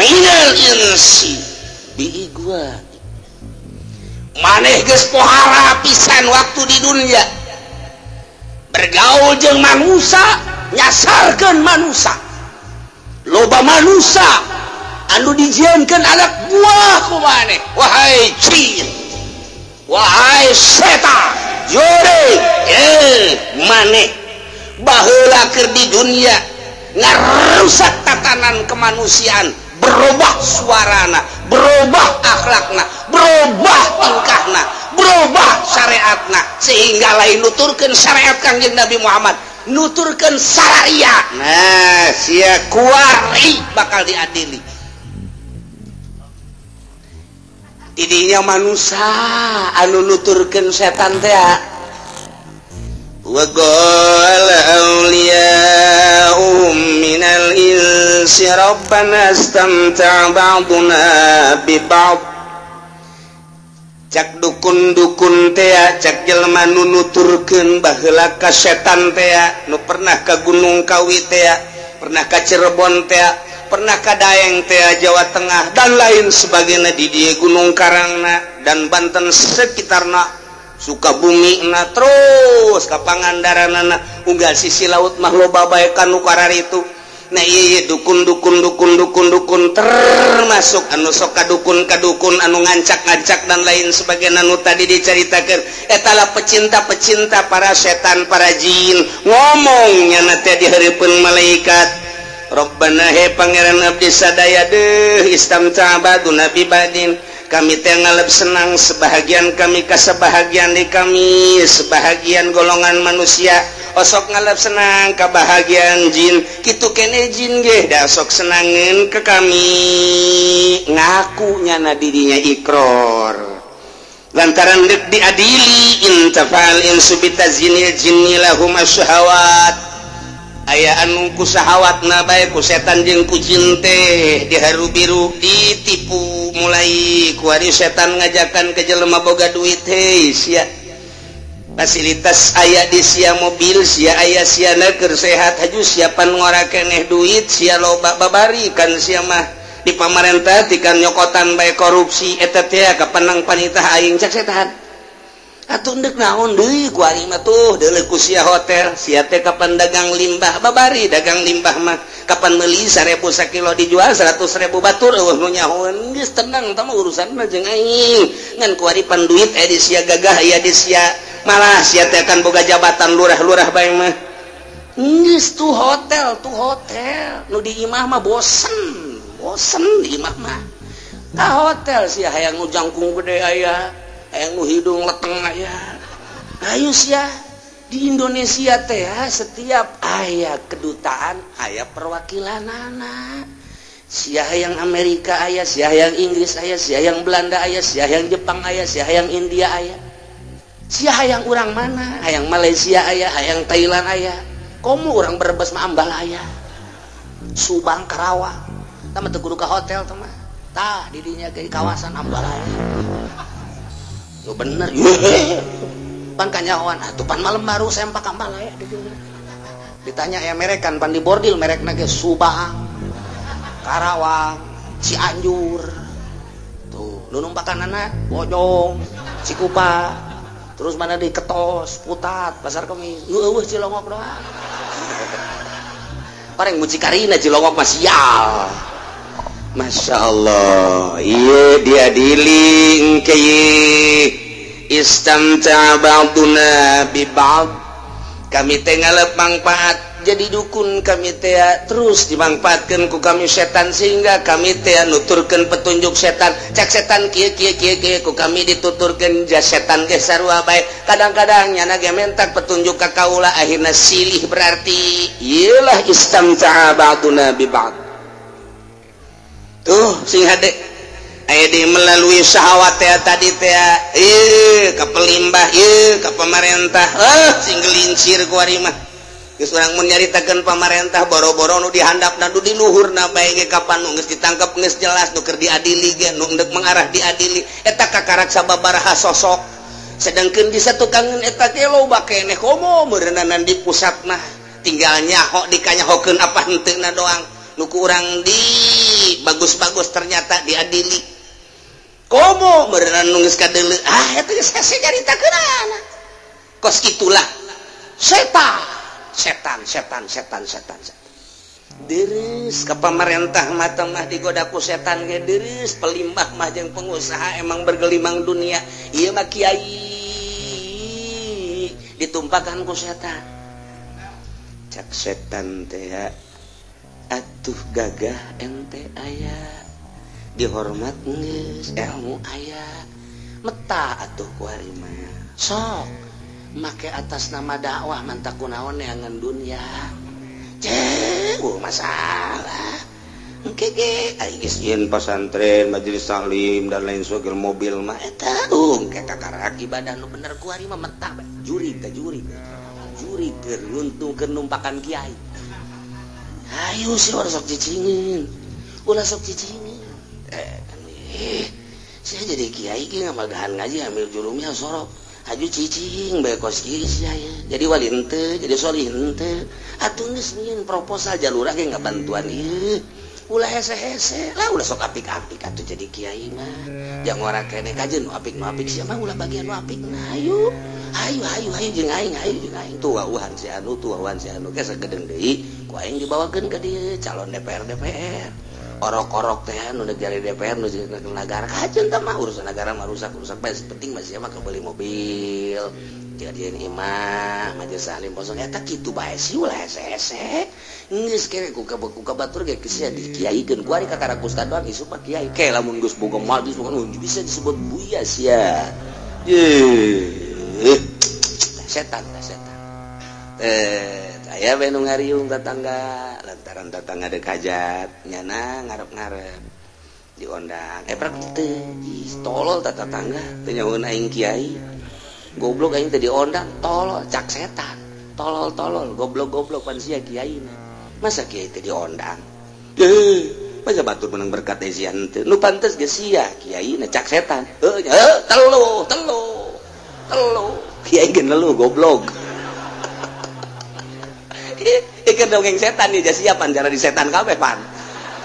minal insi biigwa. Maneh geus pohara pisan waktu di dunia. Bergaul jeung manusia, nyasarkeun manusia. Loba manusia anu dijieunkeun anak buah ku maneh. Wahai jin, wahai setan, jure, maneh baheula keur di dunia ngarusak tatanan kemanusiaan, berubah suarana, berubah akhlakna, berubah tingkahna, berubah syariatna, sehingga lain nuturkeun syariat Kangjeng Nabi Muhammad, nuturkeun syariat. Nah, sia kuari bakal diadili. Tidinya manusia anu nuturkeun setan teh. Wa qala awliya'uhum minal insi rabbana istamta'a ba'duna bi ba'd. Cak dukun-dukun tea, cak jelema nu nuturkeun baheula ka setan tea, nu pernah ka Gunung Kawi tea, pernah ka Cirebon tea, pernah ka Daeng tea Jawa Tengah dan lain sebagainya di dieu Gunung Karangna dan Banten sekitarna, Sukabumi na terus ka Pangandaranana, unggal sisi laut mah loba bae ka nu kararitu. Nah iya dukun dukun dukun dukun dukun termasuk anu sok kadukun kadukun anu ngancak-ngancak dan lain sebagainya anu tadi diceritakan eta lah pecinta-pecinta para setan para jin ngomongnya nanti di hareupeun malaikat. Rabbana he pangeran abdi sadaya deuh istamta baduna bi badin, kami teh ngalep senang sebahagian kami ka sebahagian di kami sebahagian golongan manusia osok ngalep senang kebahagiaan jin kitu kene jin ge da sok senangeun ke kami. Ngaku nyana dirinya ikror lantaran deuk diadili intafal insu bitazinil jinni lahum asyahawat. Aya anu ku sahawatna bae ku setan jeung ku jin teh diharu biru ditipu mulai ku ari setan ngajakan ke jelema boga duit hei sia fasilitas aya di sia mobil sia aya sia keur sehat haju siapan ngora keneh duit sia loba babari kan sia mah di pamarentah tikan nyokotan bae korupsi eta teh kapenang panitah aing cak setan atuh ndek naon deui ku aing mah tuh deuleu ku sia hotel sia teh kapan dagang limbah babari dagang limbah mah kapan meuli 1000 sakilo dijual 100.000 batur eueuh nu nyahoeun geus tenang tah mah urusanna jeung aing ngan ku ari pan duit aya di sia gagah aya di sia malah sia teh kan boga jabatan lurah-lurah bae mah geus tuh hotel nu di imah mah bosen bosen di imah mah ka hotel sia hayang nu jangkung gede aya hayang nu hidung leteng aya. Ayo sia di Indonesia teh setiap aya kedutaan aya perwakilanana. Sia hayang Amerika aya, sia hayang Inggris aya, sia hayang Belanda aya, sia hayang Jepang aya, sia hayang India aya. Sia hayang urang mana? Hayang Malaysia aya, hayang Thailand aya. Komo urang Brebes mah Ambal aya. Subang Karawang. Tah mah teu kudu ka hotel tah mah. Tah di dinya ge kawasan Ambalaya. Yo bener. Pan kanyahoan atuh pan malam baru sempak Ambalaya di dinya. Ditanya ya merekan pan di bordil merekna ge Subang, Karawang, Cianjur. Tuh, nu numpakanana Bojong, Cikupa. Terus mana di Ketos, Putat, Pasar Kemis. Nu eueuh Cilongok doang. Pareng mucikarina Cilongok mah sial. Masya Allah, iya diadili engke istamta ba'duna bi ba'd. Kami teh ngalep mangfaat Jadi dukun kami teh terus dimangfaatkeun ku kami setan sehingga kami teh nuturkeun petunjuk setan. Cek setan kieu kieu kieu kieu ku kami dituturkeun ja setan ge sarua bae. Kadang-kadang nyana ge mentak petunjuk ka kaula akhirna silih berarti ieulah istamta'a ba'duna bi ba'd. Tuh sing hade aya di melalui syahwat teh tadi teh ieu ka pelimbah ieu ka pamarentah sing gelincir ku ari mah. Geus urang mun nyaritakeun pamarentah boro-boro nu dihandapna nu di luhurna bae ge kapan nu geus ditangkep geus jelas nu keur diadili ge nu endek mengarah diadili eta kakarak sababaraha sosok. Sedangkeun di satukangeun eta ge loba keneh komo meureunana di pusat mah tinggal nyaho dikanyahokeun apa henteuna doang nu ku urang di bagus-bagus ternyata diadili. Komo meureunana nu geus kadeuleu ah eta geus hese nyaritakeunana. Kos kitulah setan. Setan, setan, setan, setan, setan. Deris ke pemerintah mata mah digoda ku setan ge deris pelimbah mah jeung pengusaha emang bergelimang dunia. Ieu mah kiai ditumpakan ku setan. Cak setan teh atuh gagah ente aya dihormat geus ilmu aya meta atuh ku ari mah. Sok make atas nama dakwah mantak kunaon neangan dunia. Cek, masalah. Engke ge ai geus yeun pasantren, majelis taklim dan lain sebagainya mobil mah eta engke kakarak ibadah nu bener ku ari mah mentah bae. Jurig teh jurig. Jurig keur nguntungkeun numpakan kiai. Ayo sih ulah sok cicingin. Ulah sok cicingin. Saya jadi kiai ge ngamagahan ngaji ambil jurumnya sorok. Aju cicing bae kos kieu sia jadi wali henteu jadi solih henteu atuh geus nyieun proposal jalurah ge ngabantuan ieu ulah hese-hese lah ulah sok apik-apik atuh jadi kiai mah jang ora keneh kajeun nu apik nu apik sia mah ulah bagian nu apik nah ayo ayo ayo ayo jeung aing ayo jeung aing tuh wauhan si anu tuh wauhan si anu ge sagedeng deui ku aing dibawakeun ka dieu calon DPR DPR orok-orok teh nu negara DPR nu negara kajeun teh mah urusan negara mah rusak-rusak bae penting mah sia mah beli mobil jadian imah majelis taklim kosong eta kitu bae sih ulah hese-hese geus kere ku ka batur ge sia dikiaikeun ku ari kakara ustad doang isuk mah kiai ke lamun geus boga majelis bisa disebut buya sia. Setan setan aya we nu ngariung tetangga lantaran tetangga dek hajat nyana ngarep-ngarep diondang prak teu tolol ta tetangga teu nyahoeun aing kiai goblok aing teh diondang tolol cak setan tolol-tolol goblok-goblok pan sia kiaina masa kiai teh diondang masa batur menang berkat teh sia henteu nu pantes ge sia kiaina cak setan heuh telu telu telu kiai ge nelu goblok. Ieu dongeng setan nih siapan cara di setan kabeh pan.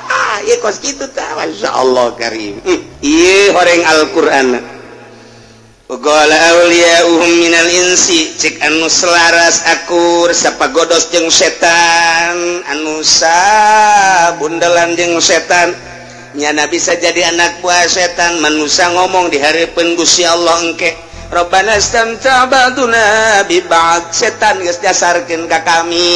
Ah, ieu kos kitu tah masyaallah karim. Ieu horeng Al-Qur'an. Qala awliya'uhum minal insi cek anu selaras akur sapagodos jeung setan anu sabundelan jeung setan nyana bisa jadi anak buah setan manusia ngomong di hareupeun Gusti Allah engke Rabbana istamta ba'duna bi ba'd setan geus dasarkeun ka kami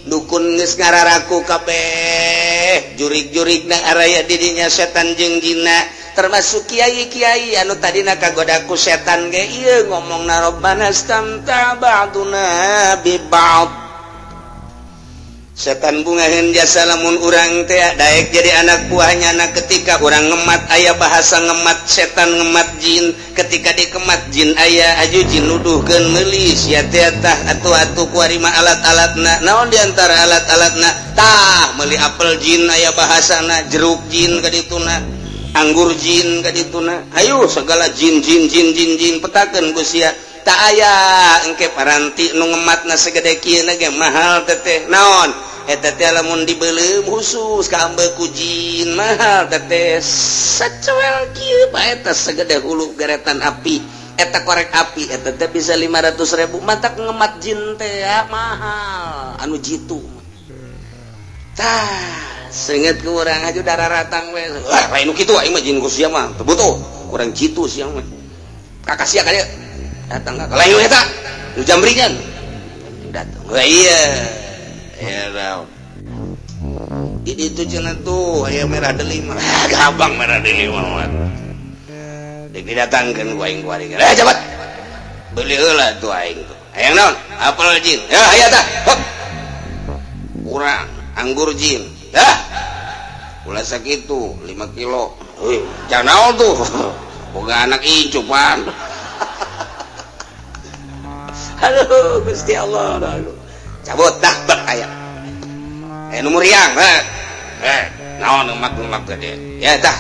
dukun geus ngararaku kabeh jurig-jurigna araya di dinya setan jeung jinna termasuk kiai-kiai anu tadina kagoda ku setan ge ieu ngomongna Rabbana istamta ba'duna bi ba'd setan bungaheun jasa lamun urang teh daek jadi anak buahnya na ketika urang ngemat aya bahasa ngemat setan ngemat jin ketika dikemat jin aya aju jin nuduhkeun meuli sia teh tah atuh-atuh kuari mah alat-alatna naon di antara alat-alatna tah meuli apel jin aya bahasana jeruk jin ka dituna anggur jin ka dituna ayo segala jin jin jin jin jin petakeun ku sia tak aya engke paranti nu ngematna segede kieu ge mahal teteh naon eta teh lamun dibeuleum khusus ka ambe ku jin mahal teteh sacuel kieu bae eta segede hulu geretan api eta korek api eta teh bisa 500.000 matak ngemat jin teh ya, mahal anu jitu tah seungeut ku urang aju dararatang we wah lain nu kitu aing mah jin ku sia mah teu butuh kurang jitu sia mah kakak sia ka dieu datang ka lain eta nu jamringan Datang. Wah iya. Ya naon. Di ditu cenah tuh aya merah delima. Gampang merah delima mah. Dek didatangkeun ku aing kuari. Eh cepat. Beli heula tuh aing tuh. Hayang naon? Apel jin. Ya aya tah. Hop. Kurang anggur jin. Dah. Ulah sakitu 5 kilo. Heuh, jangan naon tuh. Boga anak incupan. Aduh, Gusti Allah. Aduh. Cabut dah bek aya. Nu muriang, naon emak-emak tadi. Ya tah.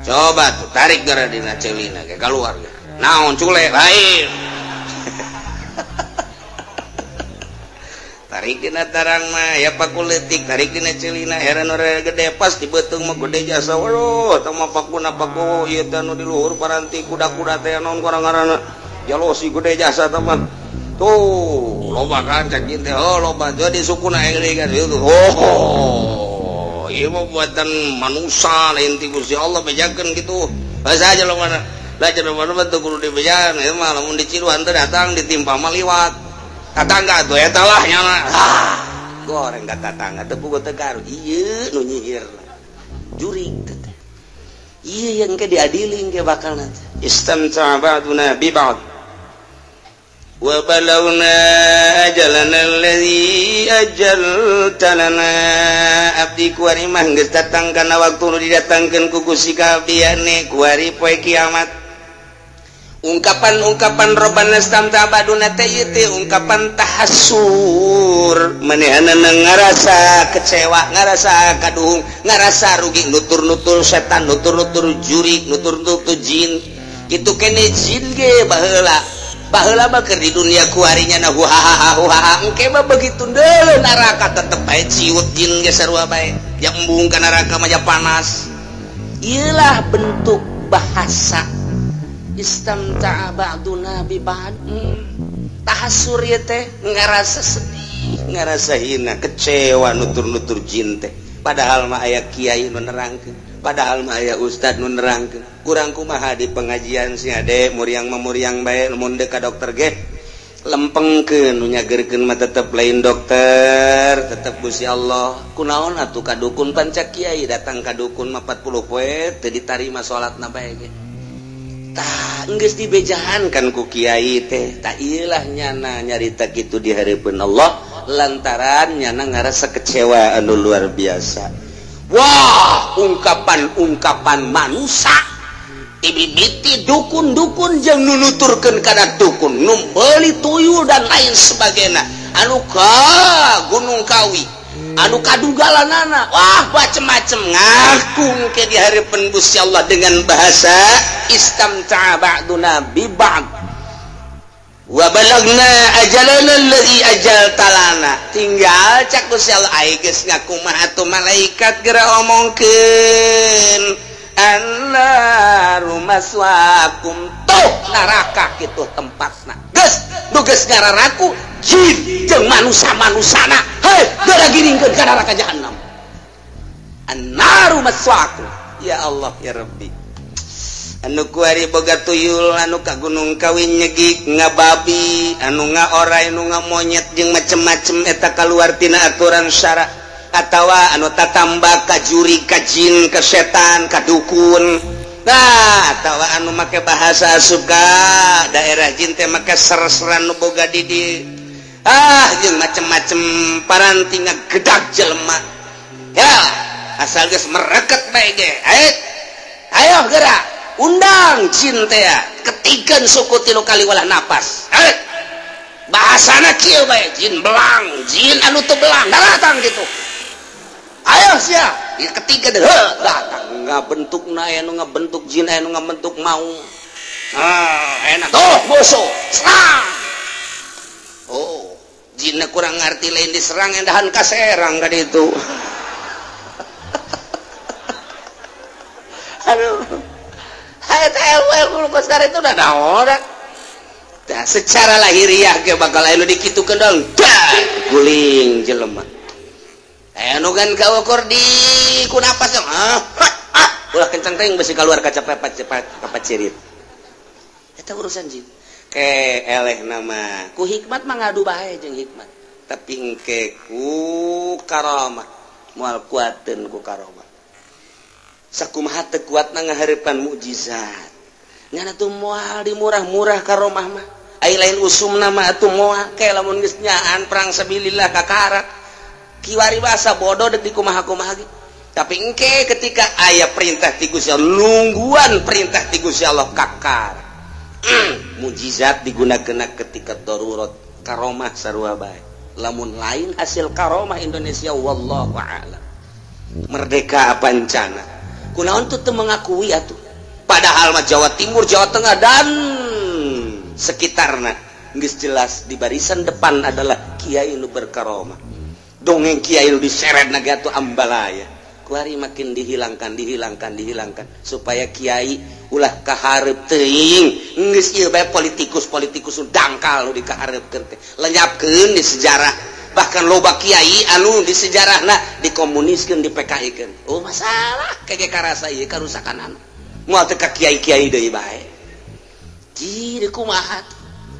Coba tuh tarik gara dina celina ke keluar. Naon cule lain. Tarik dina tarang mah ya paku leutik, tarik dina celina heran ora gede pas di beuteung mah gede jasa. Waduh, tah mah pakuna paku ieu teh nu di luhur paranti kuda-kuda teh naon kurang-ngaranna. Jalosi gede jasa tah mah. Tuh, loba kan cak jin teh, oh loba jadi sukuna aing kan itu. Oh, ieu mah buatan manusia lain ti Gusti Allah bejakeun kitu. Bahasa aja lo mana. Lah jelema mah teu kudu dibejaan, ieu mah lamun diciluan teh datang ditimpa mah liwat. Tatangga tuh eta lah nya. Ah, goreng ka tatangga teu puguh teu garu. Ieu nu nyihir. Jurig teh. Ieu yang ke diadili ke bakal nanti. Istamta ba'duna bi ba'd. Wa balawna ajalana allazi ajalta lana. Abdi kuari mah geus datang kana waktu nu didatangkeun ku Gusti kabehane kuari poe kiamat. Ungkapan-ungkapan robana istamta ba'duna teh ieu teh ungkapan tahassur, manehanana ngarasa kecewa, ngarasa kaduhung, ngarasa rugi, nutur-nutur setan, nutur-nutur jurik, nutur-nutur jin. Kitu kene jin ge baheula. Baheula mah keur di dunia kuarinya na huhaha huhaha, engke mah begitu deuleu neraka tetep bae ciut jin ge sarua bae. Ya embung ka neraka mah ja panas. Ieulah bentuk bahasa istamta'a ba'duna bi ba'd. Tahassur ieu teh ngarasa sedih, ngarasa hina, kecewa nutur-nutur jin teh. Padahal mah aya kiai nu nerangkeun, padahal mah aya ustad nu nerangkeun. Kurang kumaha di pengajian si ade muriang mah muriang bae mun deuk ka dokter ge lempengkeun nu nyageurkeun mah tetep lain dokter, tetep Gusti Allah. Kunaon atuh ka dukun panca kiai datang ka dukun mah 40 poe teu ditarima salatna bae ge. Tah geus dibejahan kan ku kiai teh. Tah ieu lah nyana nyarita kitu di hareupeun Allah lantaran nyana ngarasa kecewa anu luar biasa. Wah, ungkapan-ungkapan manusia ibibiti dukun-dukun jeung nunuturkeun kana dukun, nu meuli tuyul dan lain sebagainya, anu ka Gunung Kawi, anu kadugalanana, wah macem-macem ngaku ke di hareupeun Gusti Allah dengan bahasa istamta'a ba'duna bi ba'd wa balagna ajalana allazi ajaltalana. Tinggal cak Gusti Allah ai geus ngaku mah atuh malaikat geura omongkeun annaru maswaakum, tuh neraka kitu tempatna. Geus nu geus ngararaku jin jeung manusa-manusana, hei geura giringkeun ka neraka jahanam. Annaru maswaakum. Ya Allah ya Rabbi. Anu kuari boga tuyul, anu ka Gunung Kawi nyegik ngababi, anu ngaorai, anu ngamonyet jeung macem-macem eta kaluar tina aturan syara. Atawa anu tatamba ka juri, ka jin, ka setan, ka dukun. Nah, atawa anu make bahasa asup ka daerah jin teh make ser-seran nu boga di di. Ah, jeung macem-macem paranti ngagedag jelema. Ya, asal geus mereket bae ge. Ayo gerak. Undang jin teh ketikeun suku 3 kali walah napas. Bahasana kieu bae, jin belang, jin anu teu belang, datang gitu. Ayo sia, ya ketiga deh, datang ngabentukna aya nu ngabentuk jin, aya nu ngabentuk maung. Ah, enak tuh musuh, serang. Oh, jinna kurang ngarti lain diserang endahan ka serang ka ditu. Aduh. Itu udah naon. Nah, secara lahiriah ge bakal aya nu dikitukeun dong. Guling jelema. Aya nu kan kaukur di ku napas ah, ah, ulah kenceng teh besi keluar kaca kapacirit. Eta urusan jin. Ke eleh nama ku hikmat mah ngadu bae jeung hikmat, tapi engke ku karomah moal kuateun ku karomah. Sakumaha teu kuatna ngahareupan mukjizat. Nyana tuh moal dimurah-murah karomah mah. Ai lain usumna mah atuh moal ke lamun geus nyaan perang sabilillah kakara. Kiwari basa bodoh deuk dikumaha-kumaha ge. Tapi engke ketika aya perintah ti Gusti Allah, nungguan perintah ti Gusti Allah kakara. Mujizat digunakan ketika darurat, karomah sarua bae. Lamun lain hasil karomah Indonesia wallahu a'lam. Merdeka pancana. Kunaon tuh teu mengakui atuh. Padahal mah Jawa Timur, Jawa Tengah dan sekitarna geus jelas di barisan depan adalah kiai nu berkaromah. Dongeng kiai nu diseretna ge atuh ambalaya. Kuari makin dihilangkan, dihilangkan, dihilangkan supaya kiai ulah kahareup teuing. Geus ieu bae politikus-politikus nu dangkal nu dikahareupkeun teh. Lenyapkeun di sejarah. Bahkan loba kiai anu di sejarahna dikomuniskeun, di PKI-keun. Oh masalah kege karasa ieu karusakan anu. Moal teu ka kiai-kiai deui bae. Ji kumaha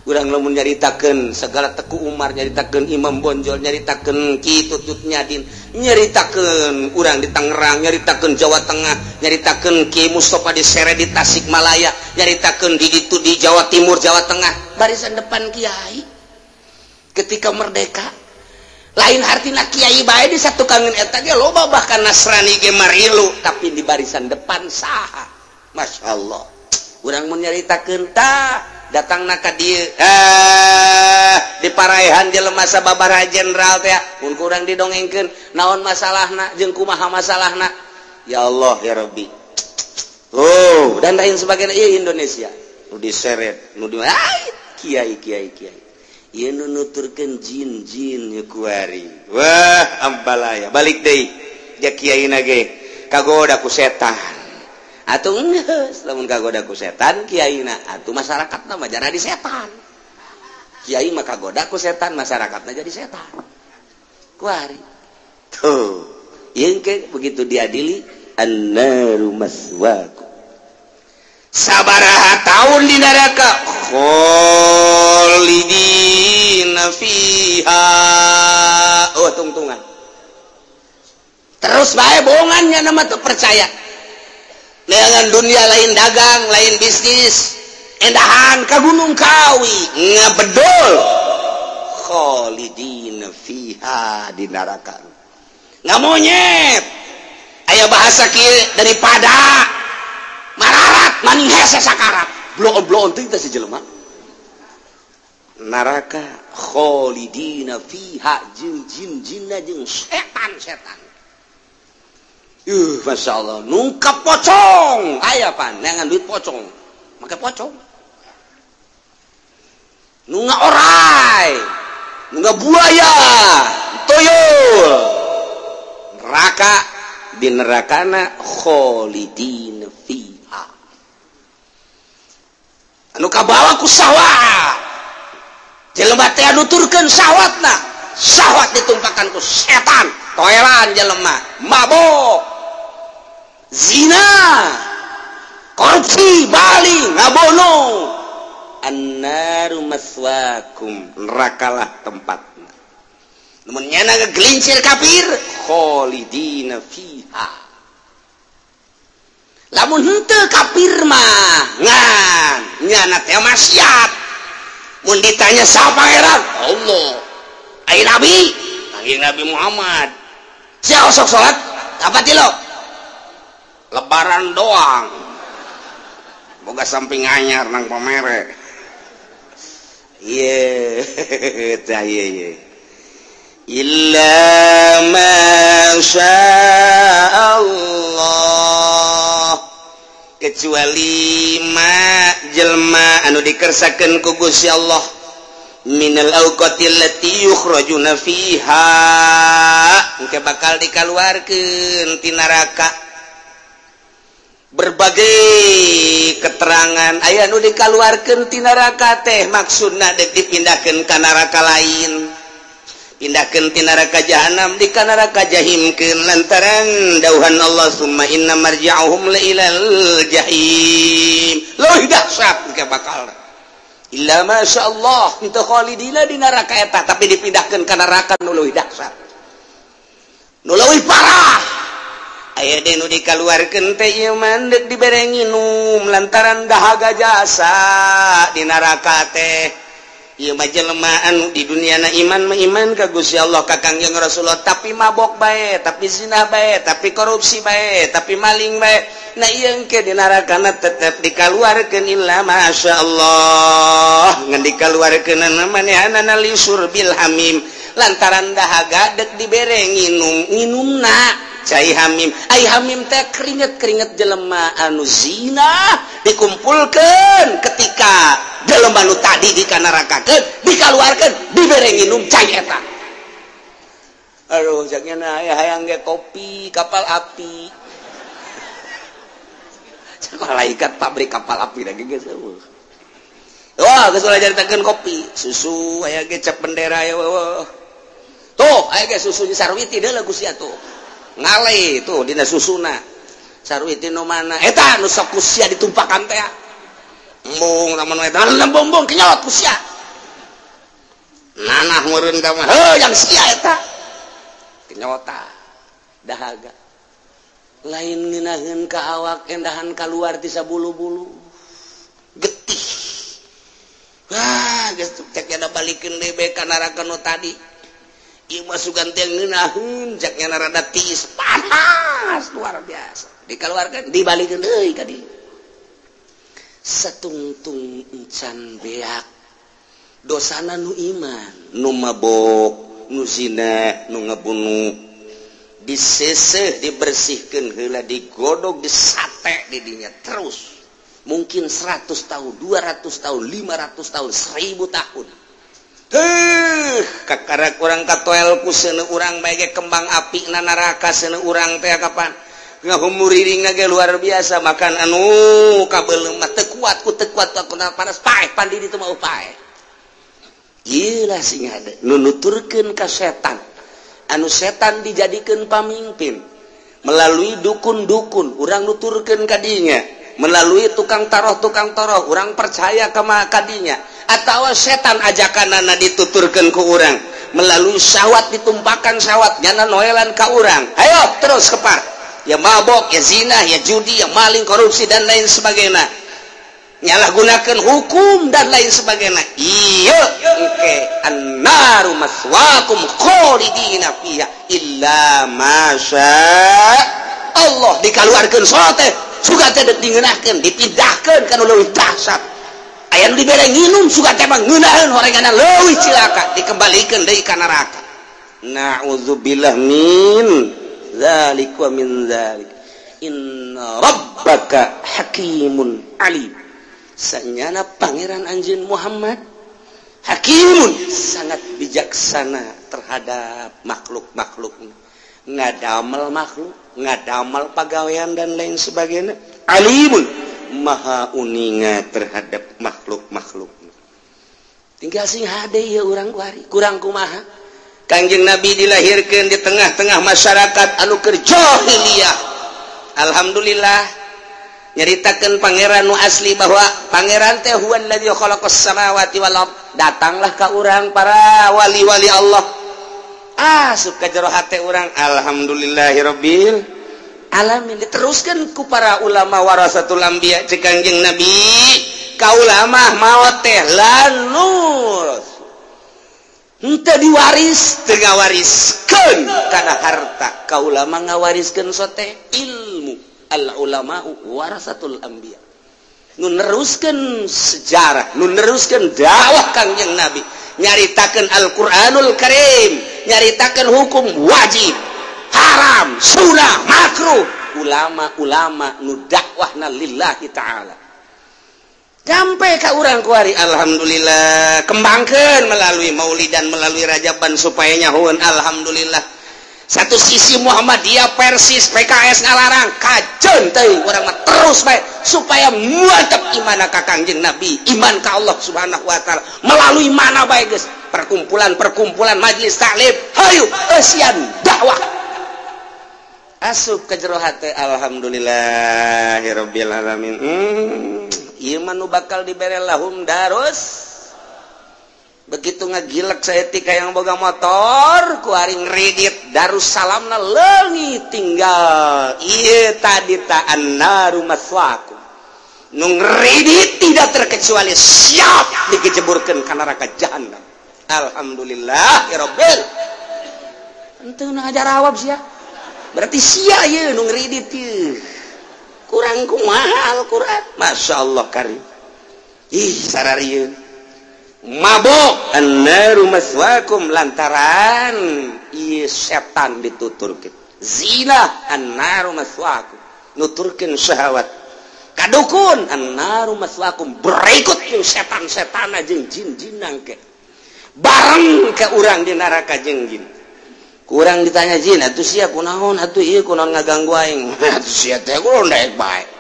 urang lamun nyaritakeun segala Teku Umar, nyaritakeun Imam Bonjol, nyaritakeun Ki Tutut Nyadin, nyaritakeun urang di Tangerang, nyaritakeun Jawa Tengah, nyaritakeun Ki Mustafa di Sere di Tasikmalaya, nyaritakeun di ditu di Jawa Timur, Jawa Tengah, barisan depan kiai ketika merdeka. Lain hartina kiai bae di satukangeun eta ge loba, bahkan Nasrani ge marilu, tapi di barisan depan saha? Masya Allah. Urang mun nyaritakeun tah datang ka dieu di paraehan jelema sababaraha jenderal teh mun kurang didongengkeun naon masalahna jeung kumaha masalahna. Ya Allah ya Rabbi. Oh, dan lain sebagainya ieu Indonesia nu diseret nu di kiai kiai kiai ieu nu nuturkeun jin-jin ieu kuari. Wah, ambalaya balik deui ja kiai na ge kagoda ku setan. Atuh geus lamun kagoda ku setan kiaina atuh masyarakatna mah jadi setan. Kiai mah kagoda ku setan, masyarakatna jadi setan. Kuari. Tuh, ieu ke begitu diadili annaru maswaku. Sabaraha tahun di neraka kholidina fiha. Oh, tungtungan. Terus bae bohongannya nama tuh percaya. Dengan dunia lain dagang, lain bisnis, endahan ka Gunung Kawi ngabedol kholidina fiha di neraka. Ngamonyet. Aya bahasa kieu daripada mararat maning hese sakarat. Bloon-bloon teuing teh si jelema. Neraka kholidina fiha jeung jin-jinna jeung setan-setan. Masya Allah, nungkap pocong, aya pan, neangan duit pocong, make pocong, nunga orai, nunga buaya, toyol, neraka di nerakana kholidin fiha, anu kabawa ku syahwat, jelema teh nuturkeun syahwatna, syahwat ditumpakan ku setan, toelan jelema, mabok. Zina, korupsi, bali, ngabono. Annaru maswakum, nerakalah tempatna. Namun nyana ngegelincir kafir, kholidina fiha. Lamun henteu kafir mah ngan nyana teh maksiat. Mun ditanya saha pangeran? Allah. Ai nabi? Panggil Nabi Muhammad. Sia osok salat? Apa ti lo? Lebaran doang boga samping anyar nang pamere. Ye tah ye ye illa ma Allah, kecuali ma jelma anu dikersakeun ku Gusti Allah minal awqatil lati yukhrajuna fiha, engke bakal dikaluarkeun ti neraka. Berbagai keterangan aya nu dikaluarkeun ti neraka teh maksudna deuk dipindahkeun ka neraka lain, pindahkeun ti neraka jahanam di ka neraka jahimkeun lantaran dauhan Allah summa inna marji'uhum la ilal jahim. Leuwih dahsyat ke bakal Illa masyaallah henteu khalidina di neraka eta, tapi dipindahkeun ka neraka nu leuwih dahsyat, nu leuwih parah. Aya deui nu dikaluarkeun teh ieu mah deuk dibere nginum lantaran dahaga jasa di neraka teh. Ieu mah jelema anu di duniana iman mah iman ka Gusti Allah ka Kangjeng Rasulullah, tapi mabok bae, tapi zina bae, tapi korupsi bae, tapi maling bae. Nah ieu engke di narakana tetep dikaluarkeun illa masyaallah. Ngan dikaluarkeunana manehanana li syurbil hamim lantaran dahaga deuk dibere nginum, nginumna cai hamim. Ai hamim teh keringet-keringet jelema anu zina dikumpulkeun ketika jelema nu tadi dikanarakakeun, dikaluarkeun, dibere nginum cai eta. Aduh, caknya na aya hayang ge kopi kapal api. Cak malaikat pabrik kapal api lagi geus eueuh. Wah, geus ulah caritakeun kopi, susu aya ge cap bendera ya weuh. Tuh, aya ge susu Sarwiti deuleu ku sia tuh. Ngale tuh dina susuna. Sarwiti nu mana? Eta nu sok ku sia ditumpakan teh. Embung taman eta bumbung kenyot ku sia. Nanah meureun ka mah. Heuh, yang sia eta. Kenyota dahaga. Lain ngeunaheun ka awak endahan kaluar ti sabulu-bulu. Getih. Wah, geus cek nya balikeun deui bae ka neraka nu tadi. Ieu mah sugan teh ngeunaheun cek nya rada tiis panas luar biasa. Dikaluarkeun dibalikeun deui ka dieu. Satungtung encan beak dosana nu iman, nu mabok, nu zina, nu ngabunuh, diseseh, dibersihkeun heula, digodog, disate di dinya terus. Mungkin 100 tahun, 200 tahun, 500 tahun, 1000 tahun. Heuh, kakara urang katoel ku seuneu urang bae ge kembang api na neraka seuneu urang teh kapan? Ngahumuriring ge luar biasa makan anu kabeuleum mah teu kuat ku teu kuat ku panas paeh pandi ditu mah paeh. Ieu lah sing hade nu nuturkeun ka setan. Anu setan dijadikeun pamimpin melalui dukun-dukun urang nuturkeun ka dinya, melalui tukang taroh-tukang taroh urang percaya ka kadinya, atawa setan ajakanana dituturkeun ku urang melalui syahwat, ditumpakan syahwat nyana noelan ka urang, ayo terus kepar ya mabok, ya zina, ya judi, ya maling, korupsi dan lain sebagainya, nyalahgunakan hukum dan lain sebagainya. Iya engke annaru maswaakum khalidina fiha illa masya Allah. Dikaluarkeun sote sugan teh deuk digeunahkeun, dipindahkeun kana leuwih dahsyat. Aya nu dibere nginum sugan teh mah ngeunaheun horenganna leuwih cilaka, dikembalikeun deui ka neraka. Na'udzubillah min dzalik wa min dzalik. Inna rabbaka hakimun alim. Sanyana pangeran anjeun Muhammad hakimun, sangat bijaksana terhadap makhluk-makhluk, ngadamel makhluk, ngadamel pagawean dan lain sebagainya. Alimun, maha uninga terhadap makhluk-makhluk. Tinggal sing hade ieu urang kuari kurang kumaha. Kangjeng Nabi dilahirkeun di tengah-tengah masyarakat anu keur jahiliyah. Alhamdulillah nyaritakeun pangeran nu asli bahwa pangeran teh huwallazi khalaqas samawati wal ard. Datanglah ka urang para wali-wali Allah. Asup ka jero hate urang, alhamdulillahirabbil alamin. Diteruskeun ku para ulama warasatul anbiya ceuk Kangjeng Nabi, ka ulama maot teh lanur henteu diwaris, teu ngawariskeun kana harta. Ka ulama ngawariskeun sote ilmu. Al ulama'u warasatul anbiya. Nu neruskeun sejarah, nu neruskeun dakwah Kangjeng Nabi, nyaritakeun Al-Qur'anul Karim, nyaritakeun hukum wajib, haram, sunah, makruh. Ulama-ulama nu dakwahna lillahi ta'ala. Sampai ka urang kuari alhamdulillah kembangkeun melalui maulidan, melalui rajaban supaya nyahueun alhamdulillah. Satu sisi Muhammadiyah, Persis, PKS ngalarang, kajeun teuing urang mah terus bae supaya mantep iman ka Kangjeng Nabi, iman ka Allah Subhanahu wa taala melalui mana bae geus, perkumpulan-perkumpulan majelis taklim, hayu eusian dakwah. Asup ka jero hate alhamdulillahirabbil alamin. Ieu mah nu bakal dibere lahum darus. Begitu ngagilek saeutik yang boga motor ku ari ngredit Darussalamna leungit tinggal. Ieu tadi ta annaru maswakum. Nu ngredit tidak terkecuali siap dikejeburkeun ka neraka jahanam. Alhamdulillah ya rabbil. Henteu na ngajarawab sia. Berarti sia ieu nu ngredit ieu. Kurang kumaha Al-Qur'an. Masyaallah karim. Ih sararieun. Mabok annaru maswakum lantaran ieu setan dituturkeun. Zina annaru maswakum nuturkeun syahwat. Kadukun annaru maswakum berikut jeung setan-setana jeung jin-jinan ke. Bareng ke urang di neraka jeung jin. Kurang ditanya jin atuh sia kunaon atuh ieu kunaon ngaganggu aing. Atuh sia teh kunaon daek bae.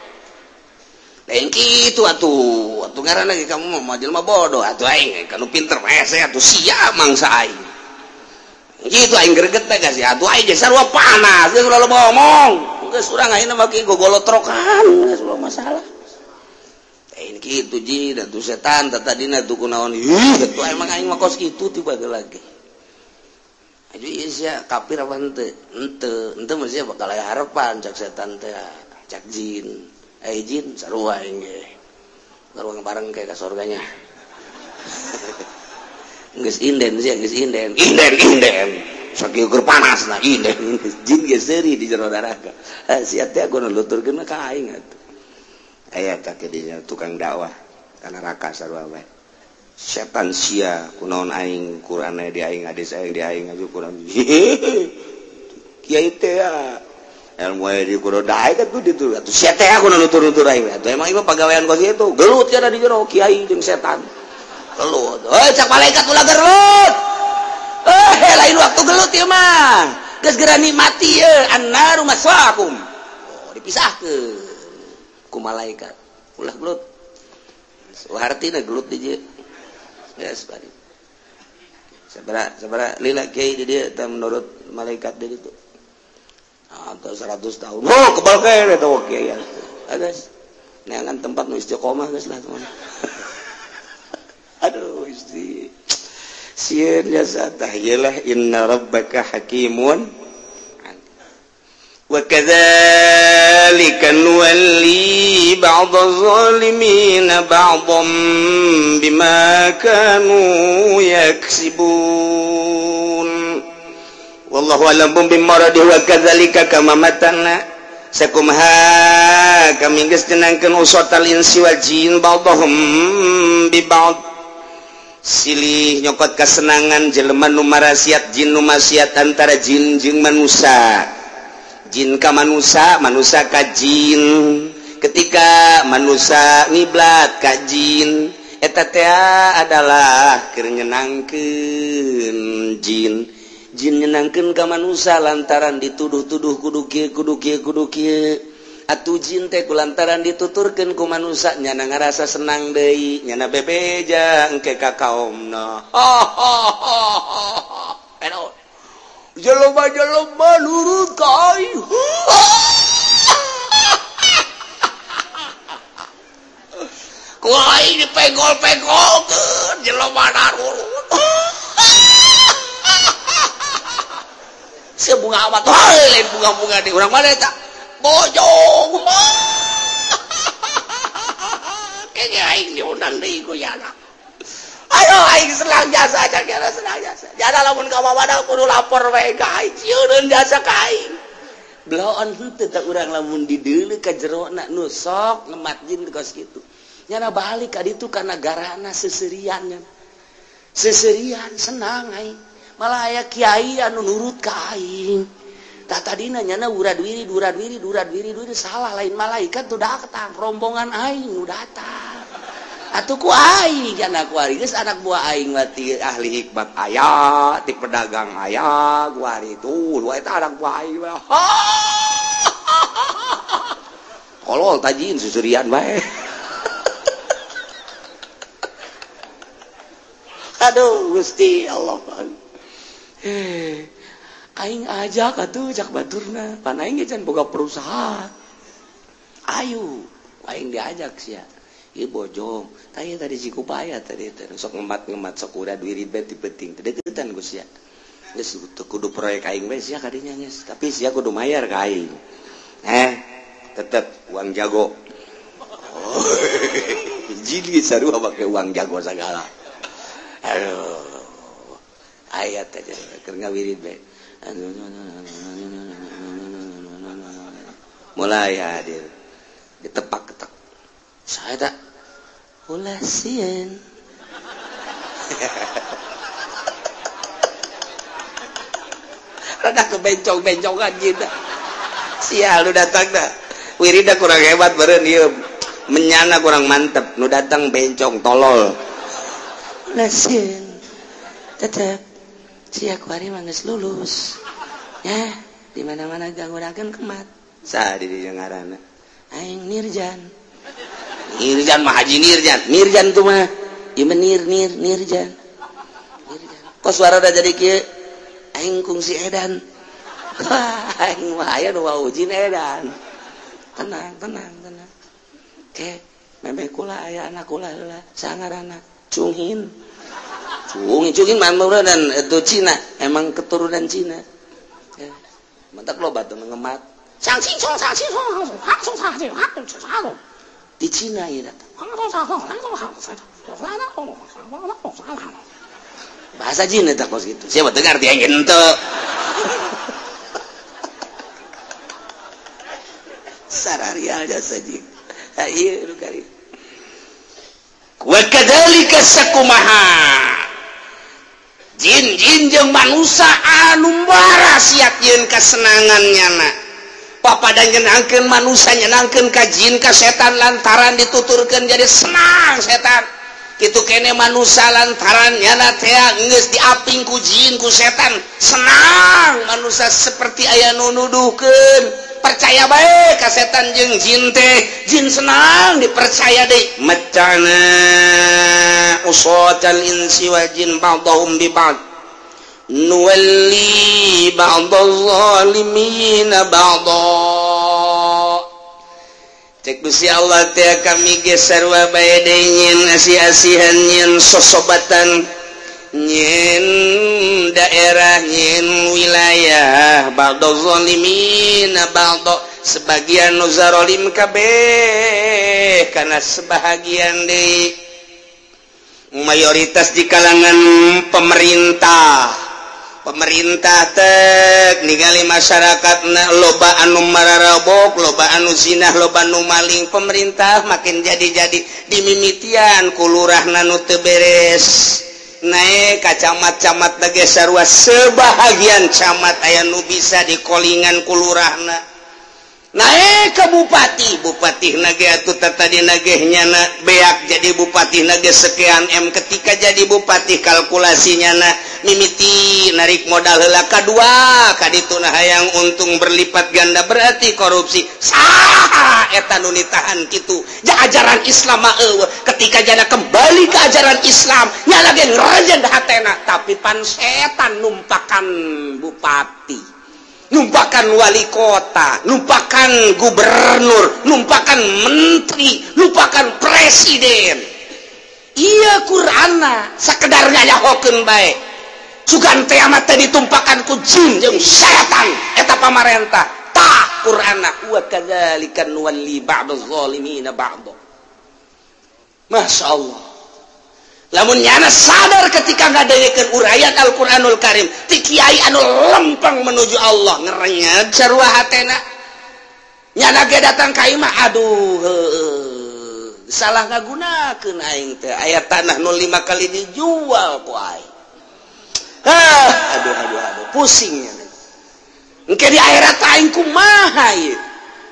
Lain kitu atuh, atuh ngaranna ge kamu mah jelema bodoh atuh aing kanu pinter hese atuh sia mangsa aing. Kitu aing greget teh sia atuh aing ge sarua panas geus ulah loba omong. Geus urang ayeuna mah kieu gogolotrokan geus ulah masalah. Lain kitu jin atuh setan tadina tuh kunaon. Ih atuh emang aing mah kos kitu tiba lagi. Aju ieu sia kafir apa henteu? Henteu, henteu mah sia bakal aya harapan cak setan teh, cak jin. Jin sarua aing ge. Sarua bareng kayak ka surganya. Geus inden sia, geus inden. Inden. Sakieu keur panas lah inden. Jin ge seuri di jero neraka. Sia teh kudu nuturkeun ka aing atuh. Aya tah ke dinya tukang dakwah ka neraka sarua bae. Setan sia kunaon aing Qur'an di aing hadis aing di aing atuh kurang. Kiai teh ilmu di kudu daek atuh ditu atuh sia teh aku nutur-nutur aing atuh emang ieu pagawean kos kitu gelut cenah di jero kiai jeung setan gelut heuh cak malaikat ulah gelut lain waktu gelut ieu mah geus geura nikmati ieu annaru maswaakum. Oh dipisahkeun ku malaikat ulah gelut hartina gelut di dieu geus bari sabaraha lila kiai di dieu teh menurut malaikat di ditu atau 100 tahun. Oh, kebal kene teh kiai. Guys. Neangan tempat nu istiqomah geus lah teman. Aduh, isti. Sieun jasa tah ieu lah inna rabbaka hakimun. Wa kadzalika nuwalli ba'dadh dhalimin ba'dhan bima kanu yaksibun. Wallahu a'lam bimaradi wa kadzalika kama matana sakumha kami geus nyenangkeun usatal insi wal jin ba'dhum bi ba'd. Silih nyokot kasenangan jelema nu marasiat jin nu maksiat antara jin jeung manusa. Jin ka manusa, manusa ka jin. Ketika manusa ngiblat ka jin, eta teh adalah keur nyenangkeun jin. Jin nyenangkeun ka manusa lantaran dituduh-tuduh kudu kieu kudu kieu kudu kieu. Atuh jin teh kulantaran dituturkeun ku manusa nyana ngarasa senang deui, nyana bebeja engke ka kaomna. Eno. Jelema-jelema nurut ka aing. Ku aing dipenggol-penggolkeun jelema nurut. Sebunga amat lain bunga-bunga di urang mana eta bojong kayaknya aing diundang deui ku yana. Ayo aing senang jasa cak yana senang jasa jana lamun ka mamana kudu lapor we ka aing sieun jasa ka aing bloon henteu teh urang lamun dideuleu ka jerona nu sok ngemat jin kos kitu nyana balik ka ditu kana garana seserian nya seserian senang aing malah aya kiai anu nurut ka aing. Tah tadina nyana urad wiri durad wiri durad wiri durad salah lain malaikat tuh datang rombongan aing nu datang. Atuh ku aing anak kuari geus anak buah aing mah ti ahli hikmat aya, ti pedagang aya, kuari tuh eta anak buah aing mah. Kolol tajin susurian bae. Aduh Gusti Allah. Aing ajak atuh cak baturna pan aing ge can boga perusahaan. Ayo aing diajak sia. Ieu bojong. Tah tadi Cikupaya tadi teh sok ngemat-ngemat sok udah wirid bae ti peuting. Teu deukeutan ku sia. Geus kudu proyek aing bae sia kadinya geus. Tapi sia kudu mayar ka aing. Tetep uang jago. Oh, jin sarua make uang jago sagala. Aduh. Ayat aja keur ngawirid bae. Mulai hadir. Ditepak-ketek. Saya tak ulah sieun. Rada kebencong-bencongan gitu. Sial lu datang dah. Wirida kurang hebat beureun ieu. Menyana kurang mantep. Nu datang bencong tolol. Ulah sieun. Tetep sia kuari mah geus lulus. Ya, di mana-mana ganggunakeun kemat. Saha di dieu ngaranna? Aing Nirjan. Nirjan mah Haji Nirjan. Nirjan tuh mah ieu mah nir nir Nirjan. Nirjan. Kok suara udah jadi kieu? Aing kungsi edan. Wah, aing mah aya nu wawujin edan. Tenang, tenang, tenang. Ke, memeh kula aya anak kula heula. Sangarana Cunghin. Cunghin, Cunghin mah dan itu Cina, emang keturunan Cina. Ya. Mantak loba tuh ngemat. Di Cina ya datang. Bahasa Cina tak kos gitu. Siapa dengar dia ente. Sararial jasa jin. Ieu nu kari. Wa kadzalika sakumaha. Jin-jin jeung manusa anu bara siap yeun kasenangan nyana. Papada nyenangkeun manusa nyenangkeun ka jin ka setan lantaran dituturkeun jadi senang setan. Kitu kene manusa lantaran nyana teh geus diaping ku jin ku setan senang manusa seperti aya nu nuduhkeun percaya bae ka setan jeung jin teh jin senang dipercaya deui macana usatal insi wal jin ba'dhum bi ba'd nuwalli ba'dhal zalimina ba'dha. Cek Gusti Allah teh kami ge sarua bae deui nyin asih-asihan nyin sosobatan nyin daerah nyin wilayah ba'dhal zalimina ba'dha sebagian nu zalim kabeh kana sebahagian deui mayoritas di kalangan pemerintah. Pemerintah tek ningali masyarakat na loba anu mararabok, loba anu zinah, loba anu maling. Pemerintah makin jadi-jadi dimimitian ku lurahna nu teu beres. Naek ka camat-camat ge sarua sebahagian camat aya nu bisa dikolingan ku lurahna. Naek ka bupati, bupatihna ge atuh tatadina ge nyana beak jadi bupatihna ge sekian M ketika jadi bupati kalkulasinya na mimiti narik modal heula kadua kadituna hayang untung berlipat ganda berarti korupsi. Saha eta nu nitahan kitu? Ja ajaran Islam mah eueuh. Ketika jana kembali ke ajaran Islam nyala ge ngerajen hatena tapi pan setan numpakan bupati, numpakan wali kota, numpakan gubernur, numpakan menteri, numpakan presiden. Iya Qur'anna sakedar ngayahokeun bae. Sugan teh amat teh ditumpakan ku jin jeung setan eta pamarentah. Tah Qur'anna wa kadzalika nuwalli ba'dadh zalimina ba'd. Masya Allah. Lamun nyana sadar ketika ngadengekeun uraian Al-Qur'anul Karim ti kiai anu lempeng menuju Allah ngerenyet sarua hatena. Nyana ge datang ka imah aduh heueuh salah ngagunakeun aing teh aya tanah nu 5 kali dijual ku aing. Ah, aduh aduh aduh pusingnya. Engke di akhirat aing kumaha ieu?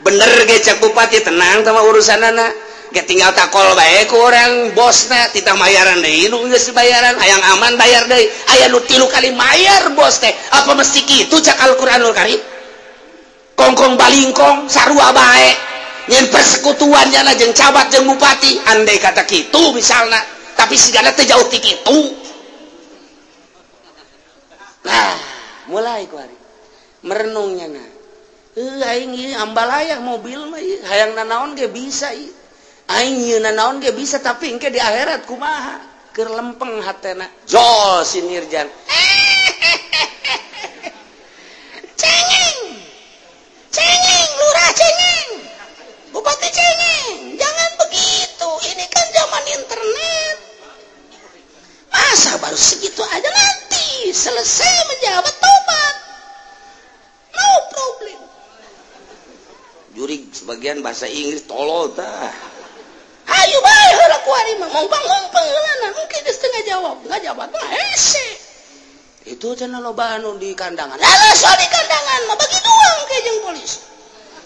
Bener ge cek bupati tenang sama urusanana. Ge tinggal takol bae ku orang bosna titah mayaran deui nu geus dibayaran hayang aman bayar deui aya nu 3 kali mayar bos teh apa mesti kitu cak Al-Qur'anul Karim kongkong balingkong sarua bae nyen persekutuan nyana jeung cabat jeung bupati andai kata kitu misalna tapi sigana teh jauh ti kitu. Nah mulai ku ari merenungnya nah aing ieu ambalaya mobil mah ieu hayang nanaon ge bisa ieu. Aing nyieunna naon ge bisa tapi engke di akhirat kumaha? Keur lempeng hatena. Jol si Nirjan. Cengeng. Cengeng, lurah cengeng. Bupati cengeng. Jangan begitu. Ini kan zaman internet. Masa baru segitu aja nanti selesai menjabat tobat. No problem. Jurig sebagian bahasa Inggris tolol tah. Ayo bae heula kuari mah ngompang-ngompang heulana mungkin geus teu ngajawab, ngajawab mah hese. Itu cenah loba anu di kandangan. Lalu soal di kandangan mah bagi doang ke jeung polisi.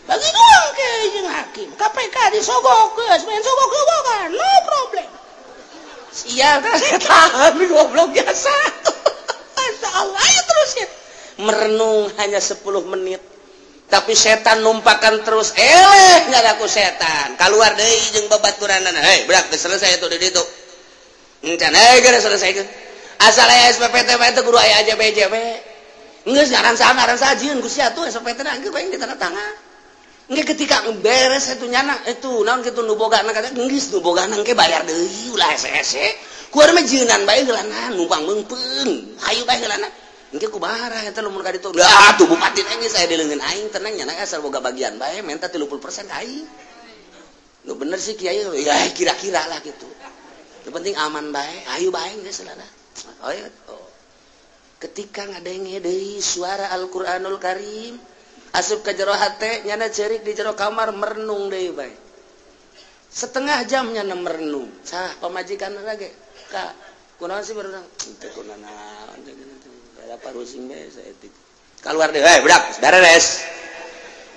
Bagi doang ke jeung hakim. KPK disogok geus main sogok-sogokan, no problem. Sial tah setan goblok biasa. Masya Allah, ayo terus ya. Merenung hanya 10 menit. Tapi setan numpakan terus, nggak aku setan. Keluar deui jeung babaturanana. Hei, berak geus selesai itu di ditu. Encan geus selesai geus. Asal aya SPPT mah teh kudu aya AJB-JB. Geus ngaran saha jieun ku sia tuh SPPT na geus bae ditanda tangan. Engke ketika beres itu nyana itu naon kitu nu bogana kata geus nu bogana engke bayar deui ulah hese-hese. Ku urang mah jieunan bae heulana numpang meungpeung. Hayu bae heulana. Engke kumaha eta lamun ka ditu. Lah tuh bupati teh geus aya di leungeun aing tenang nyana asal boga bagian bae menta 30% ka aing. Nu bener sih kiai ya kira-kira lah gitu. Yang penting aman bae, hayu bae geus lah. Oh, ya. Oh. Ketika ngadenge deui suara Al-Qur'anul Karim asup ka jero hate nyana ceurik di jero kamar merenung deui bae. Setengah jam nyana merenung. Sah pamajikan lagi. Ka kunaon sih merenung? Teu kunaon. Apa rusing bae saeutik. Keluar deh, hei budak, beres.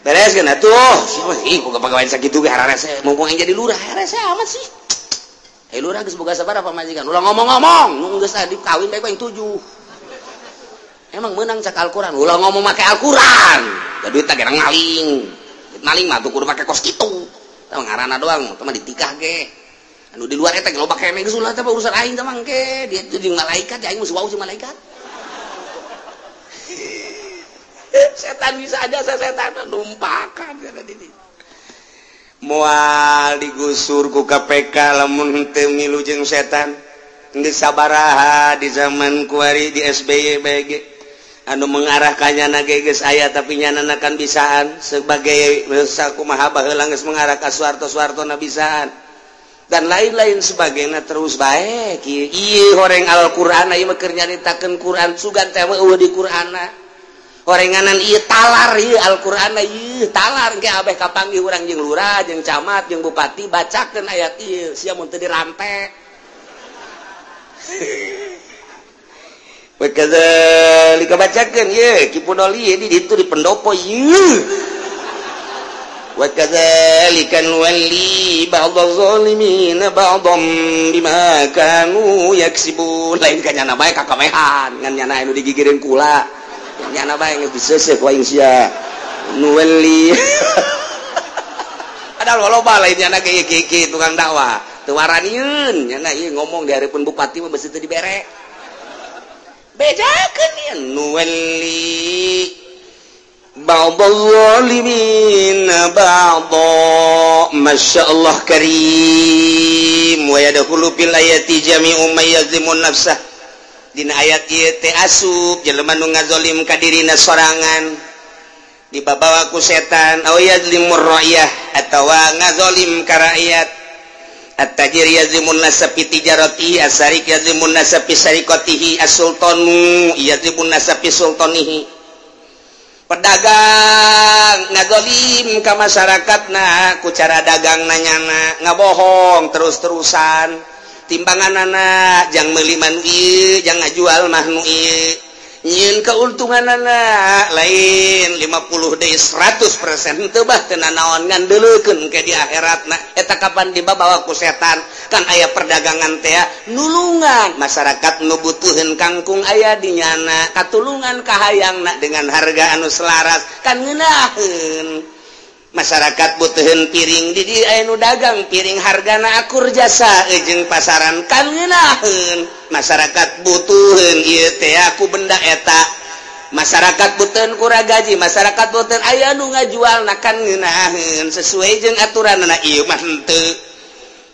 Beres kan atuh. Ih, boga pagawean sakitu ge hararese. Mumpung aing jadi lurah, hararese amat sih. Hei lurah geus boga sabaraha pamajikan. Ulah ngomong-ngomong, nu geus tadi kawin bae ku aing 7. Emang meunang cak Al-Qur'an. Ulah ngomong make Al-Qur'an. Da duit teh gerang maling. Duit maling mah tuh kudu make kos kitu. Tah ngaranna doang, teh mah ditikah ge. Anu di luar eta ge loba keneh geus ulah teh urusan aing teh mangke. Dia jeung malaikat, aing mah wau jeung malaikat. Setan bisa aja setan numpakan ini. Moal digusur ku KPK lamun teu milu jeung setan. Geus sabaraha di zaman kuari di SBY BG anu mengarah ka nyana ge geus aya tapi nyanana kan bisaan sebagai sakumaha baheula geus mengarah ka Soeharto-Soeharto na bisaan dan lain-lain sebagainya terus bae kieu ieu horeng Al-Qur'an ieu mah keur nyaritakeun Qur'an sugan teh mah eueuh di Qur'anna. Horenganan ieu talar ieu Al-Qur'an ieu talar engke abeh kapanggih urang jeung lurah jeung camat jeung bupati bacakeun ayat ieu sia mun teu dirante. Wa kadzalika bacakeun ieu Ki Pudoli di ditu di pendopo ieu. Wa kadzalika nuwalli ba'dadh zalimin ba'dham bima kanu yaksibun. Lain ka nyana bae kakamehan ngan nyana anu digigireun kula. Nyana bae geus diseuseuh ku aing sia nuwalli. Padahal loba lain nyana ge kieu tukang dakwah teu waranieun nyana ieu ngomong di hareupeun bupati mah beusi teu dibere. Bejakeun ieu nuwalli ba'dadh zalimin ba'dha masyaallah karim wa yadkhulu fil ayati jami'u may yazlimun nafsah. Dina ayat ieu teh asup jelema nu ngazolim ka dirina sorangan dibabawa ku setan aw yazlimur ra'yah atawa ngazolim ka rakyat. At-tajir yazlimun nasa fi tijaratihi, as-sarik yazlimun nasa fi sariqatihi, as-sultanu yazlimun nasa fi sultanihi. Pedagang ngazolim ka masyarakatna ku cara dagang nanyana ngabohong terus-terusan. Timbangan anak jang meuli manu ieu jang ngajual mah nu ieu nyieun keuntungan anak lain 50 deui 100% teu bah teu nanaon ngan deuleukeun ke di akhiratna eta kapan dibabawa ku setan kan aya perdagangan teh nulungan masyarakat nu butuheun kangkung aya di nyana katulungan kahayangna dengan harga anu selaras kan ngeunaheun. Masyarakat butuheun piring di dieu aya nu dagang piring hargana akur jasa jeung pasaran kan ngeunaheun. Masyarakat butuheun ieu teh ku benda eta. Masyarakat butuheun ku gaji, masyarakat butuheun aya nu ngajualna kan ngeunaheun sesuai jeung aturanna ieu mah henteu.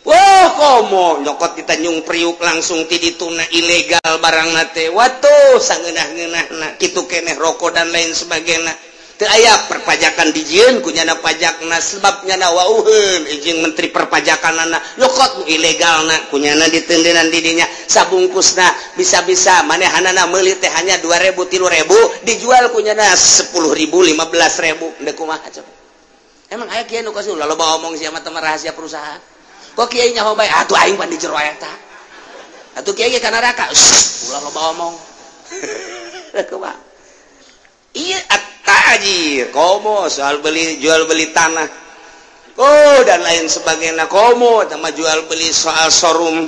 Wah, komo nyokot di Tanjung Priuk langsung ti dituna ilegal barang nate. Watuh sangeunah-ngeunahna kitu keneh rokok dan lain sebagainya. Teu aya perpajakan dijieun ku nyana pajakna sebab nyana wauheun jeung menteri perpajakanana nyokot nu ilegalna ku nyana ditendenan di dinya sabungkusna bisa-bisa manehanana meuli teh hanya 2000 3000 dijual ku nyana 10.000 15.000 deuk kumaha coba. Emang aya kieu nu kos loba omong sia mah rahasia perusahaan. Kok kiai nyaho bae atuh aing pan di jero eta. Atuh kiai ge ka neraka. Ulah loba omong. Kumaha? Ieu at-tajir, komo soal beli jual beli tanah. Oh dan lain sebagainya, komo sama jual beli soal showroom.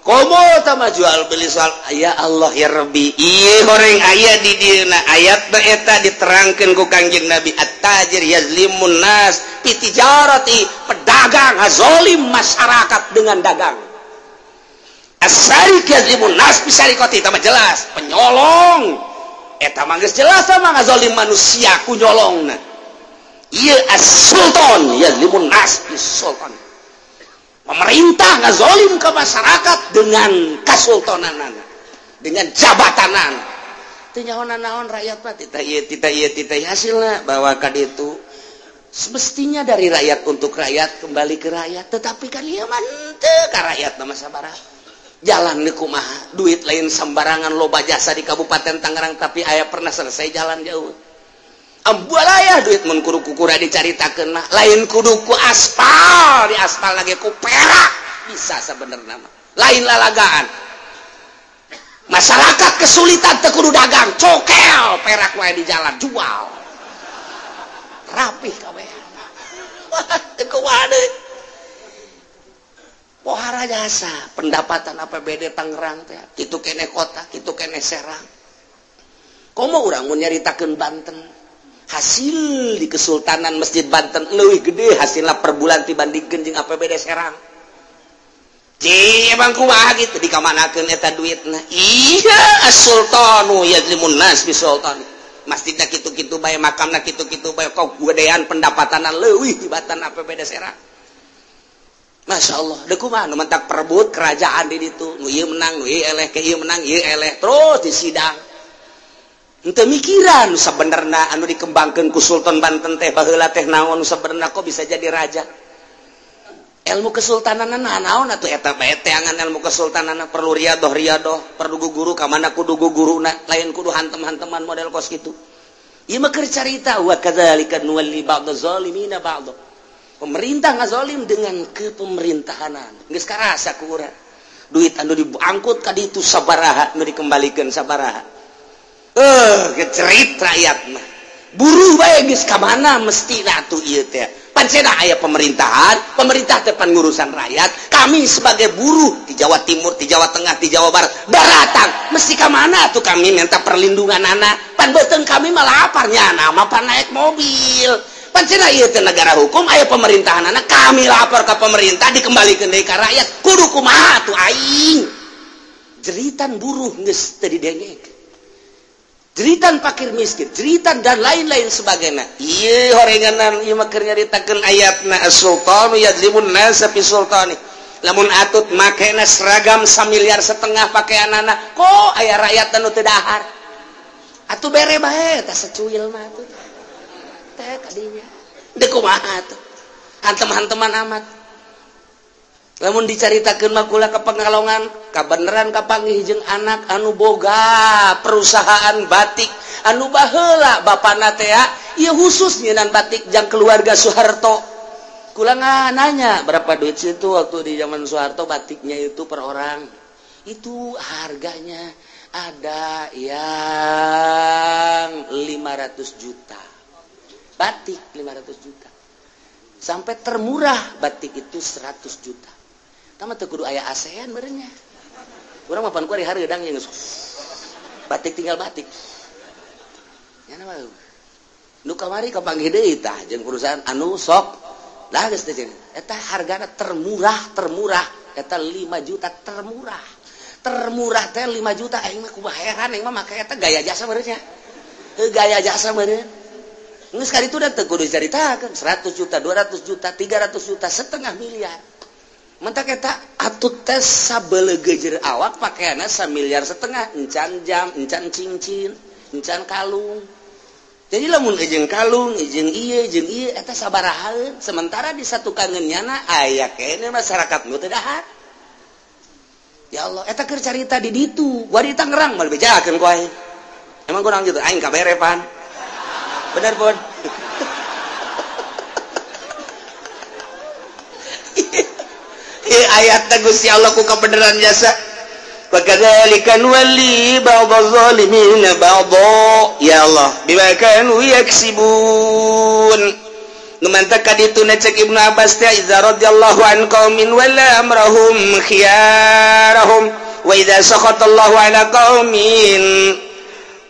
Komo sama jual beli soal ya Allah ya Rabbi. Ieu horeng aya di dieuna ayat eta diterangkeun ku Kangjeng Nabi at-tajir yazlimun nas fi tijarati, pedagang ngazolim masyarakat dengan dagang. As-sariq yazlimun nas fi sariqati, tah jelas penyolong eta mah geus jelas mah ngazolim manusia ku nyolongna. Ieu as-sultan yazlimun nas fi sultan, pemerintah ngazolim ke masyarakat dengan kasultanan, dengan jabatanan. Teu nyaho naon rakyat mah titah ieu titah ieu titah hasilna bahwa ka ditu semestinya dari rakyat untuk rakyat kembali ke rakyat, tetapi kan ieu mah henteu ka rakyat mah sabaraha. Jalan deui kumaha, duit lain sembarangan loba jasa di Kabupaten Tangerang tapi aya pernah selesai jalan jauh. Ambualaya duit mun kudu kukura dicaritakeun mah lain kudu ku aspal, di aspal lagi ku perak bisa sebenarnya mah. Lain lalagaan. Masyarakat kesulitan teu kudu dagang, cokel perak wae di jalan jual. Rapih kabeh. Wah, teu kumaha deui. Pohara jasa pendapatan APBD Tangerang teh kitu keneh kota, kitu keneh Serang. Komo urang mun nyaritakeun Banten, hasil di Kesultanan Masjid Banten leuwih gede hasilna per bulan dibandingkeun jeung APBD Serang. Cih, emang kumaha gitu dikamanakeun eta duitna? Iya, as-sultanu yazlimun nas bi sultan. Masjidna kitu-kitu bae, makamna kitu-kitu bae, kok gedean pendapatanna leuwih tibatan APBD Serang. Masya Allah, deuk kumaha nu mentak perebut kerajaan di ditu, nu ieu menang, nu ieu eleh, ke ieu menang, ieu eleh, terus di sidang. Henteu mikiran nu sabenerna anu dikembangkeun ku Sultan Banten teh baheula teh naon nu sabenerna kok bisa jadi raja. Ilmu kesultananna naon atuh eta bae teangan ilmu kesultananna perlu riadoh-riadoh, perlu guru ka mana kudu guguruna, lain kudu hantem-hanteman model kos kitu. Ieu mah keur carita wa kadzalika nuwalli ba'daz zalimina ba'd. Pemerintah ngazolim dengan kepemerintahanan. Geus karasa ku urang. Duit anu diangkut ka ditu sabaraha, nu dikembalikeun sabaraha. Kecerit rakyat mah. Buruh bae geus ka mana mestina atuh ieu teh. Pancena aya pemerintahan, pemerintah teh pan ngurusan rakyat. Kami sebagai buruh di Jawa Timur, di Jawa Tengah, di Jawa Barat, daratang mesti ka mana atuh kami minta perlindungan anak. Pan beuteung kami malah laparnya, nama pan naik mobil. Pancena ieu teh negara hukum, aya pemerintahan anak, kami lapor ke pemerintah dikembalikan deui ka rakyat. Kudu kumaha atuh aing? Jeritan buruh geus teu didengek. Jeritan fakir miskin, jeritan dan lain-lain sebagainya. Ieu horenganan ieu mah keur nyaritakeun ayatna as-sultanu yadlimun nasa fi sultani. Lamun atut makena seragam 1,5 miliar pakaianana, kok aya rakyat anu teu dahar. Atuh bere bae tah secuil mah atuh. Teh kadinya. Deuk kumaha atuh. Hantem-hanteman amat. Lamun dicaritakeun mah kula ka Pekalongan, kabeneran kapanggih jeung anak anu boga perusahaan batik anu baheula bapana teh ieu khusus nyieunan batik jang keluarga Soeharto. Kula nanya berapa duit situ waktu di zaman Soeharto batiknya itu per orang. Itu harganya ada yang 500 juta. Batik 500 juta. Sampai termurah batik itu 100 juta. Tama teu kudu aya ASEAN meureunnya. Urang mah pan ku ari hareudang jeung batik tinggal batik. Nya mah nu kamari kapanggih deui tah jeung perusahaan anu sok lah geus teh eta hargana termurah eta 5 juta termurah. Termurah teh 5 juta aing mah kumaha heran aing mah make eta gaya jasa meureunnya. Heuh gaya jasa meureun. Geus kali itu dan teu kudu dicaritakeun 100 juta, 200 juta, 300 juta, setengah miliar. Mantak eta atut teh sabelegejer awak pakaianna 1,5 miliar, encan jam, encan cincin, encan kalung. Jadi lamun jeung kalung, jeung ieu, jeung ieu eta sabaraha, sementara di satu kangennyana aya keneh masyarakat nu teu dahar. Ya Allah, eta keur carita di ditu, gua di Tangerang mah bejakeun ku aing. Emang kurang gitu, aing kabere pan. Bener pun. Ieu ayat teh Gusti Allah ku kabeneran jasa. Wa kadzalika nuwalli ba'dadh zalimina ba'dha. Ya Allah, bima kanu yaksibun. Nu mantak ka ditu cek Ibnu Abbas teh idza radhiyallahu an qaumin wala amrahum khiyarahum wa idza sakhatallahu ala qaumin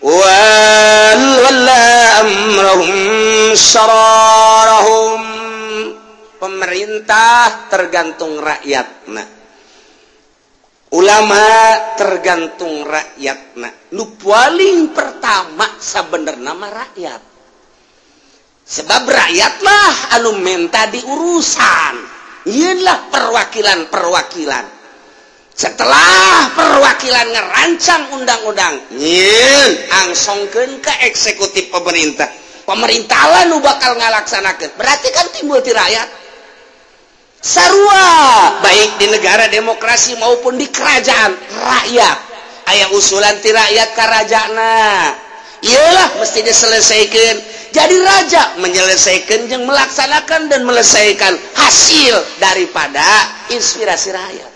wala amrahum sararahum. Pemerintah tergantung rakyatna, ulama tergantung rakyatna. Nu paling pertama sabenerna mah rakyat, sebab rakyatlah anu menta diurusan, ieulah perwakilan-perwakilan. Setelah perwakilan ngerancang undang-undang, nyeun angsongkeun ke eksekutif pemerintah. Pemerintah lah nu bakal ngalaksanakeun. Berarti kan timbul ti rakyat. Sarua baik di negara demokrasi maupun di kerajaan rakyat. Aya usulan ti rakyat ka rajana. Iyalah mesti diselesaikan. Jadi raja menyelesaikan jeung melaksanakan dan melesaikan hasil daripada inspirasi rakyat.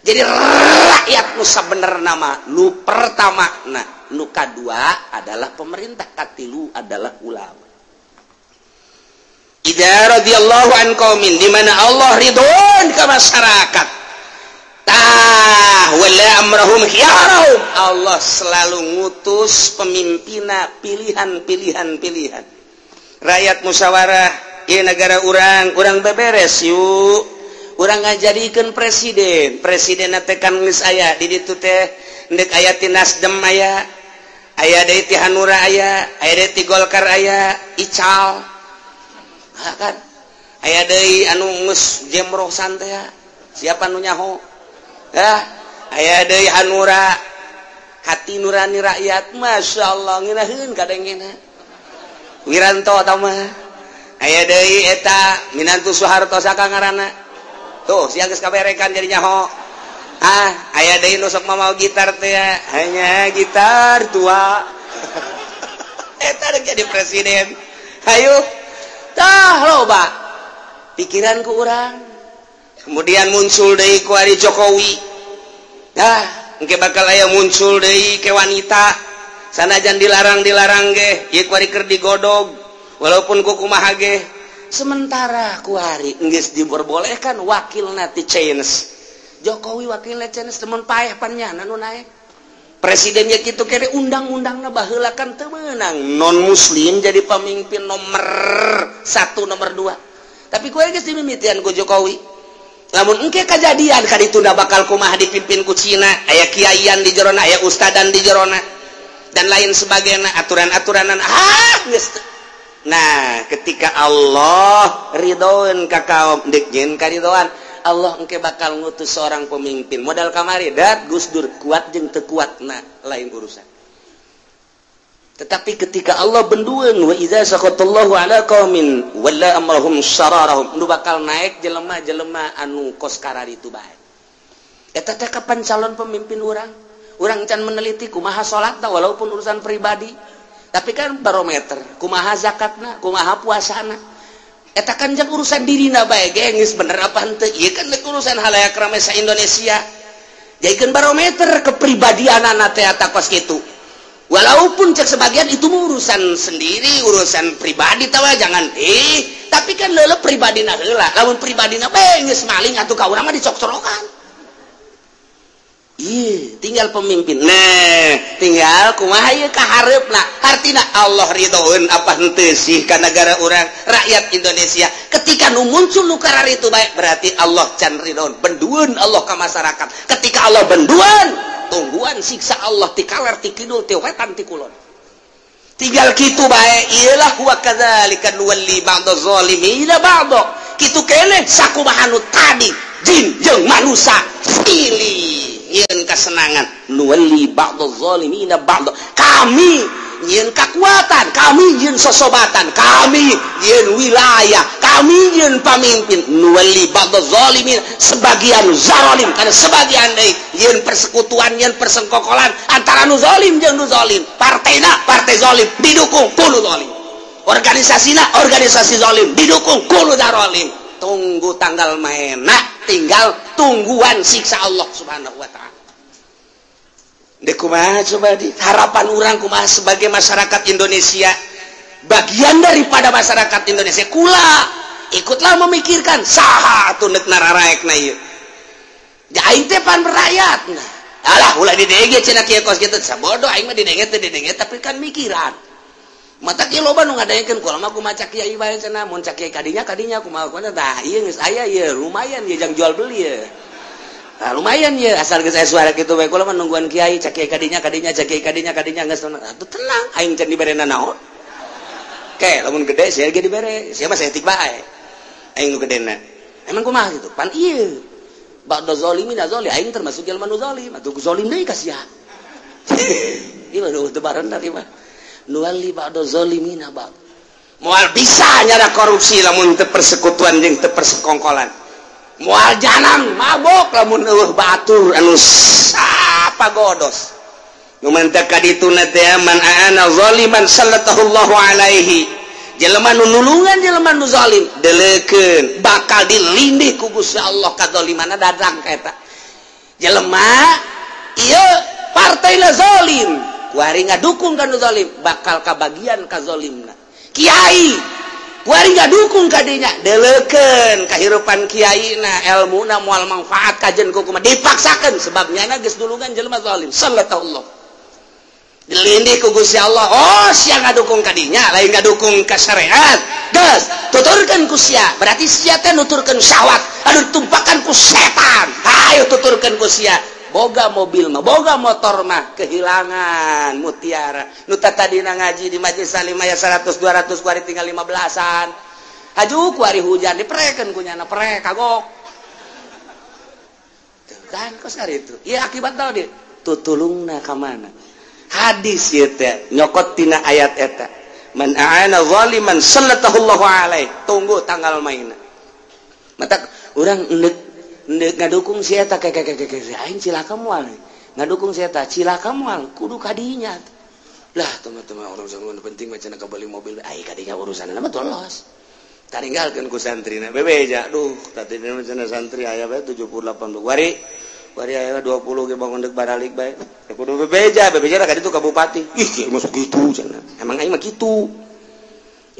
Jadi rakyat nu sabenerna mah nu pertama, nah nu kadua adalah pemerintah, katilu adalah ulama. Idza radhiyallahu an qaumin, di mana Allah ridhoan ke masyarakat. Tah wala amrahum khiyarahum. Allah selalu ngutus pemimpinna pilihan-pilihan-pilihan. Rakyat musyawarah, ieu negara urang, urang beberes yuk. Urang ngajadikeun presiden, presidenna teh kan geus aya di ditu teh, endek aya ti Nasdem aya, aya deui ti Hanura aya, aya deui ti Golkar aya, Ical. Ha kan? Aya deui anu geus jemrosan teh siapa nu nyaho? Hah, aya deui Hanura, hati nurani rakyat, Masya Allah ngeunaheun kadengena. Wiranto tah mah. Aya deui eta minantu Soeharto saka ngaranna. Tuh, sia geus kaberekan jadi nyaho. Ah, aya deui nu sok mamau gitar teh, hanya gitar tua. Eta rek jadi presiden. Hayu. Tah loba pikiran ku urang. Kemudian muncul deui ku ari Jokowi. Tah, engke bakal aya muncul deui ke wanita. Sanajan dilarang-dilarang ge, ieu ku ari keur digodog. Walaupun ku kumaha ge. Sementara kuari geus diperbolehkan wakilna ti Chinese. Jokowi wakilna Chinese temen paeh pan nyana nu naek. Presidennya kitu kere undang-undangna baheula kan teu meunang non muslim jadi pemimpin nomor 1 nomor 2. Tapi kuari geus dimimitian ku Jokowi. Lamun engke kajadian ka ditunda bakal kumaha dipimpin ku Cina, aya kiaian di jerona, aya ustadan di jerona dan lain sebagainya, aturan-aturanan ah geus. Nah, ketika Allah ridhoan ka kaum deuk nyeun karidhoan, Allah engke bakal ngutus seorang pemimpin. Modal kamari dat Gus Dur kuat jeung teu kuatna lain urusan. Tetapi ketika Allah bendueun wa idza saqatallahu ala qaumin walla amrahum sararahum, nu bakal naik jelema-jelema anu kos kararitu bae. Eta teh kapan calon pemimpin urang? Urang can meneliti kumaha salatna walaupun urusan pribadi. Tapi kan barometer, kumaha zakatna, kumaha puasana. Eta kan jeung urusan dirina bae ge geus bener apa henteu? Ieu kan urusan halayak rame sa Indonesia. Jadikeun barometer kepribadianana teh eta kos kitu. Walaupun cek sebagian itu urusan sendiri, urusan pribadi tawa jangan tapi kan leuleuh pribadina heula. Lamun pribadina bae geus maling atuh ka urang mah dicok-corokan. Ih, tinggal pemimpin. Nah, tinggal kumaha ieu ka hareupna. Artina Allah ridhoeun apa henteu sih ka nagara urang, rakyat Indonesia. Ketika nu muncul nu kararitu bae, berarti Allah can ridhoeun. Bendueun Allah ka masyarakat. Ketika Allah bendueun, tungguan siksa Allah ti kaler, ti kidul, ti wetan, ti kulon. Tinggal kitu bae, iyalah wa kadzalika nuwalli ba'dadh zalimina ba'dha. Kitu keneh sakumaha nu tadi Jin jeung manusia pilih nyieun kesenangan nuwalli ba'dadz zalimina ba'd. Kami nyieun kekuatan, kami nyieun sosobatan, kami nyieun wilayah, kami nyieun pamimpin. Nuwalli ba'dadz zalimin, sebagian zalim karena sebagian deui nyieun persekutuan, nyieun persengkokolan antara nu zalim jeung nu zalim. Partena partai zalim didukung ku nu zalim, organisasina organisasi zalim didukung ku nu zalim. Tunggu tanggal maena, tinggal tungguan siksa Allah Subhanahu wa taala. Dek kumaha coba di harapan urang kumaha sebagai masyarakat Indonesia, bagian daripada masyarakat Indonesia kula ikutlah memikirkan saha atuh neuk nararaekna ieu. Ja aing teh pan rakyat. Nah, alah ulah didenge cenah kieu kos kitu sabodo aing mah didenge teh didenge tapi kan mikiran. Mata kieu loba nu ngadengekeun kula mah kumaha cak kiai bae cenah mun cak kiai kadinya kadinya kumaha kumaha tah ieu geus aya ieu lumayan ieu jang jual beli ieu. Nah, lumayan ya asal geus aya suara kitu bae kula mah nungguan kiai cak kiai kadinya kadinya cak kiai kadinya kadinya geus atuh tenang aing can diberena naon. Ke lamun gede sia ge dibere sia mah saeutik bae aing nu gedena. Emang kumaha kitu? Pan ieu ba'da zalimin zalim aing termasuk jelema nu zalim atuh zalim deui ka sia. Ieu mah teu barendar ieu mah. Nuwalli ba'da zalimina ba'd. Moal bisa nyara korupsi lamun teu persekutuan jeung teu persekongkolan. Moal janang mabok lamun eueuh batur anu sapagodos. Nu mantak ka dituna teh man aana zaliman sallallahu alaihi. Jelema nu nulungan jelema nu zalim deleukeun bakal dilindih ku Gusti Allah kadzalimanna dadang ka eta. Jelema ieu partaina zalim kuari ngadukung ka nu zalim bakal kabagian ka zalimna. Kiai kuari ngadukung ka dinya deleukeun kahirupan kiaina elmuna moal manfaat kajen ku kumaha dipaksakeun sebab nyana geus dulungan jelema zalim sallallahu dilindih ku Gusti Allah. Oh sia ngadukung ka dinya lain ngadukung ka syariat geus tuturkeun ku sia berarti sia teh nuturkeun syahwat anu ditumpakan ku setan. Hayu tuturkeun ku sia boga mobil mah boga motor mah kehilangan mutiara nu tadina ngaji di majelis salim aya 100 200 kuari tinggal 15-an haju kuari hujan diprekeun ku nyana prek kagok tuh kan kos kari itu ieu akibat naon dieu tutulungna ka mana hadis ieu teh nyokot tina ayat eta man aana zaliman sallallahu alaihi tunggu tanggal maina mata urang endek ngadukung si eta aing cilaka moal ngadukung si eta cilaka moal kudu kadinya lah teman-teman orang zaman penting mah cenah kabeli mobil ai kadinya urusanna mah tolos taringgalkeun ku santrina bebeja duh tadina mah cenah santri aya bae 70 80 wari wari aya 20 ge bangun deuk baralik bae kudu bebeja bebeja ka ditu ka bupati ih masuk kitu cenah emang aing mah kitu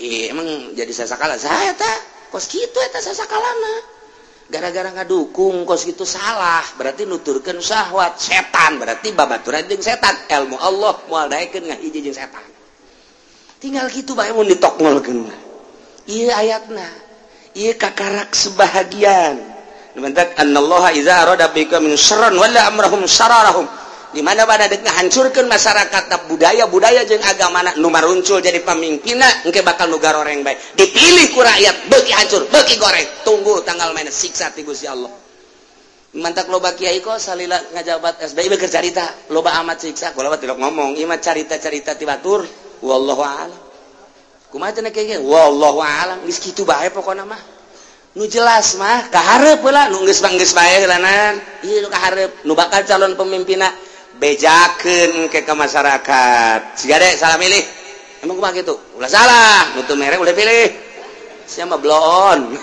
ih emang jadi sasakala saya eta kos kitu eta sasakalana gara-gara ngadukung kos gitu salah berarti nuturkeun syahwat setan berarti babaturan jeung setan ilmu Allah moal daekeun ngahiji jeung setan tinggal kitu bae mun ditokngolkeun ieu ayatna ieu kakarak sebahagian mantak annallaha iza arada bika min syarran wala amrahum syararahum di mana pada deuk ngahancurkeun masyarakat budaya-budaya jeung agamana nu maruncul jadi pamimpinna engke bakal nu garoreng bae dipilih ku rakyat beuki hancur beuki goreng tunggu tanggal mainna siksa ti Gusti Allah. Mantak loba kiai kok salila ngajabat SBY beukeun carita loba amat siksa kula mah tilok ngomong ieu mah carita-carita ti batur wallahu a'lam kumaha cenah kiai wallahu a'lam geus kitu bae pokona mah nu jelas mah kahareup heula nu geus geus bae heulanan ieu nu kahareup nu bakal calon pemimpinna bejakeun ke masyarakat siga deh salah milih emang kumaha kitu ulah salah nu teu mere ulah pilih sia mah bloon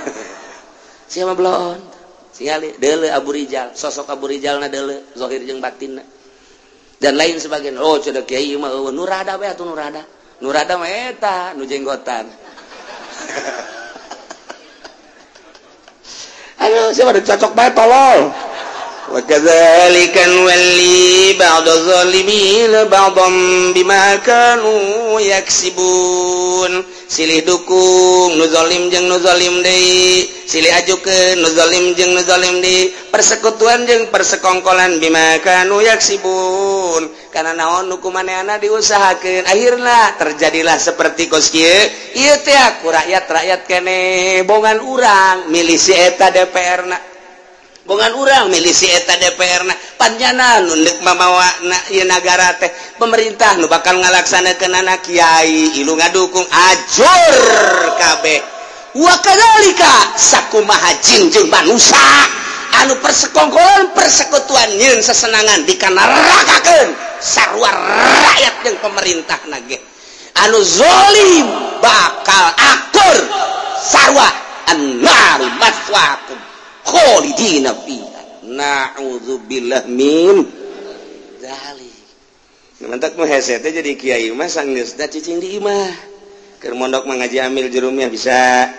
sia mah bloon singali deuleu Abu Rijal sosok Abu Rijalna deuleu zahir jeung batinna dan lain sebagainya. Oh cenah kiai mah eueuh nu rada bae atuh nu rada nu rada mah eta nu jenggotan aduh sia mah cocok bae tolol. Wa kadzalika nuwalli ba'dadh dhalimin ba'dhan bima kanu yaksibun. Silih dukung nu zalim jeung nu zalim deui, silih ajukeun nu zalim jeung nu zalim deui, persekutuan jeung persekongkolan bima kanu yaksibun. Karena naon nu kumaneana diusahakeun akhirna terjadilah seperti kos kieu. Ieu teh ku rakyat-rakyat keneh bongan urang milih si eta DPR-na. Bongan urang milih si eta DPR na panjana nu deuk mamawa na ieu nagara teh pemerintah nu bakal ngalaksanakeunana kiai ilu ngadukung ajur kabeh. Wa kadzalika sakumaha jin jeung manusa anu persekongkolan persekutuan nyeun sesenangan dikanarakakakeun sarua rakyat jeung pemerintah na ge anu zalim bakal akur sarua annaru maswaakum kholidina fiha na'udzubillah min dzalik. Mantak mu hese teh jadi kiai mah sanggeusna cicing di imah. Keur mondok mah ngaji amil jurumiyah bisa,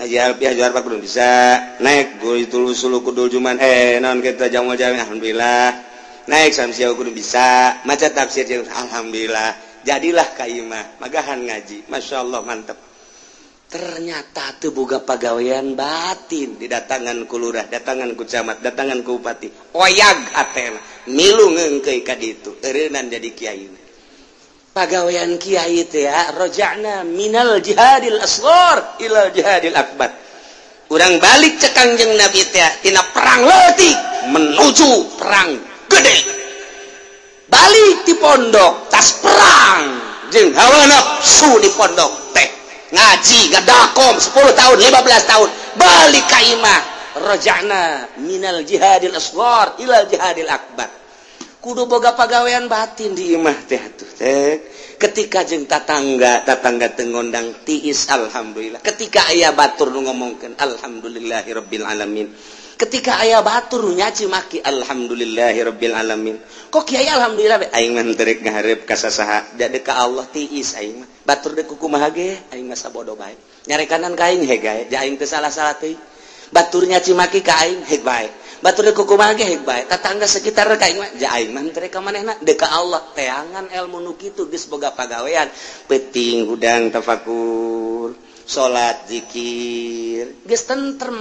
ngaji alfiah juar pak belum bisa, naik guru sulu kudul juman naon kita jamal jami alhamdulillah, naik samsiah kudu bisa, maca tafsir alhamdulillah, jadilah ka imah magahan ngaji, masyaallah mantep. Ternyata teu boga pagawean batin didatangan ku lurah, datangan ku camat, datangan ku bupati, oyag hatena milu ngeungkeui ka ditu, eureunnan jadi kiai. Pagawean kiai teh roja'na minal jihadil asghar ilal jihadil akbar. Urang balik cek Kangjeng Nabi teh tina perang leutik menuju perang gede. Balik ti pondok tas perang jeung hawa nafsu di pondok teh. Ngaji ngadakom 10 tahun 15 tahun balik ka imah roja'na minal jihadil asghar ilal jihadil akbar. Kudu boga pagawean batin di imah teh atuh teh. Ketika jeung tatangga, tatangga teu ngondang tiis alhamdulillah. Ketika aya batur nu ngomongkeun alhamdulillahirabbil alamin. Ketika aya batur nu nyaci maki alhamdulillahirabbil alamin. Kok kiai alhamdulillah be aing mah teu rek ngahareup ka sasaha, da deuk ka Allah tiis aing mah. Batur deuk kumaha ge aing mah sabodo bae. Nyarekanan ka aing heg gae, ja aing teu salah-salah teuing. Batur nyaci maki ka aing heg bae. Batur deuk kumaha ge heg bae. Tatangga sekitar ka aing mah ja aing mah teu rek ka manehna deuk ka Allah. Teangan ilmu nu kitu geus boga pagawean. Peuting hudang tafakur, salat zikir, geus tentrem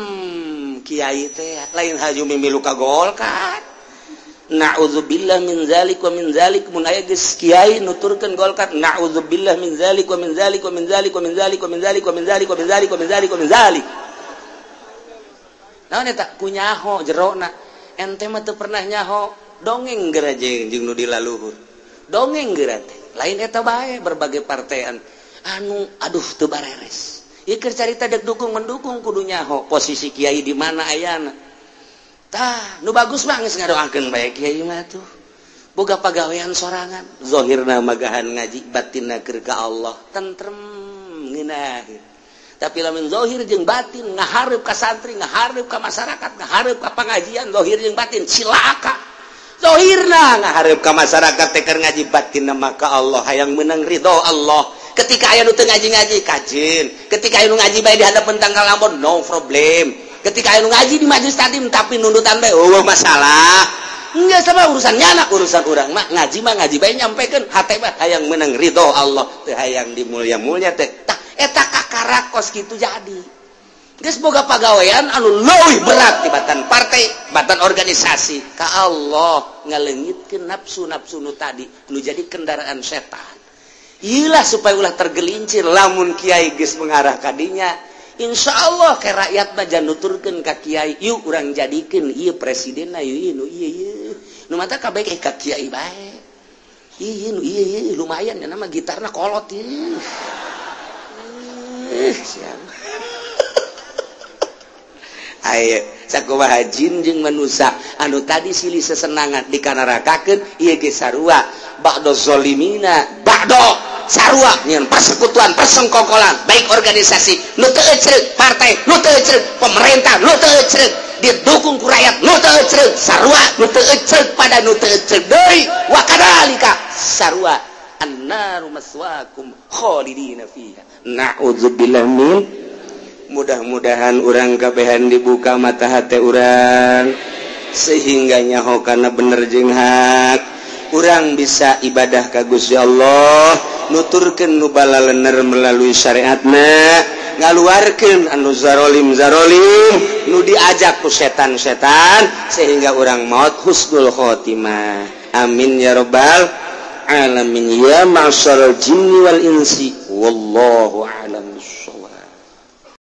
kiai teh lain haju mimilu ka Golkar. Na'udzubillah min zalik wa min zalik mun aya geus kiai nuturkeun Golkar na'udzubillah min zalik wa min zalik wa min zalik wa min zalik wa min zalik wa min zalik wa min zalik wa min zalik wa min zalik. Naon eta ku nyaho jerona ente mah teu pernah nyaho dongeng geura jeung nu di laluhur. Dongeng geura teh lain eta bae berbagai partean anu aduh teu bareres. Ieu keur carita dek dukung mendukung kudu nyaho posisi kiai di mana ayana. Tah, nu bagus mah geus ngadoakeun bae kiai mah tuh. Boga pagawean sorangan, zahirna magahan ngaji, batinna keur ka Allah, tentrem ngeunaheun. Tapi lamun zahir jeung batin ngahareup ka santri, ngahareup ka masyarakat, ngahareup ka pangajian, zahir jeung batin cilaka. Zahirna ngahareup ka masyarakat teh keur ngaji, batinna mah ka Allah, hayang meunang ridho Allah. Ketika aya nu teu ngaji-ngaji kajeun, ketika aya nu ngaji bae di hadapan tanggal ambon no problem. Ketika aya nu ngaji di majelis taklim tapi nundutan bae eueuh masalah. Enggak sama urusan nyana, urusan urang mah ngaji bae nyampekeun hate mah hayang meunang ridho Allah, teu hayang dimulya-mulya teh. Tah eta kakara kos kitu jadi. Geus boga pagawean anu leuwih berat tibatan partai, batan organisasi. Ka Allah ngaleungitkeun nafsu-nafsu nu tadi nu jadi kendaraan setan. Iyalah supaya ulah tergelincir lamun kiai geus mengarah ka dinya. Insya Allah ke rakyat mah jangan nuturkeun ka kiai, yuk urang jadikeun ieu presidenna ieu nu ieu ieu. Nu mata kabeh ka kiai bae. Ieu nu ieu ieu lumayan nya mah gitarna kolot ieu. Siap. Ayo sakumaha jin jeung manusa anu tadi silih sesenangan dikanarakakeun ieu ge sarua ba'do zalimina ba'do sarua nyeun persekutuan persengkokolan baik organisasi nu teu ecreuk partai nu teu ecreuk pemerintah nu teu ecreuk didukung ku rakyat nu teu ecreuk sarua nu teu ecreuk pada nu teu ecreuk deui wa kadzalika sarua annaru maswaakum khalidina fiha. Na'udzubillah min. Mudah-mudahan urang kabehan dibuka mata hati urang sehingga nyaho kana bener jeung hak. Urang bisa ibadah ka Gusti Allah, nuturkeun nu balalener melalui syariatna, ngaluarkeun anu zarolim-zarolim, nu diajak ku setan-setan sehingga urang maut husnul khotimah. Amin ya rabbal alamin ya ma'syaral jinni wal insi wallahu a'lam.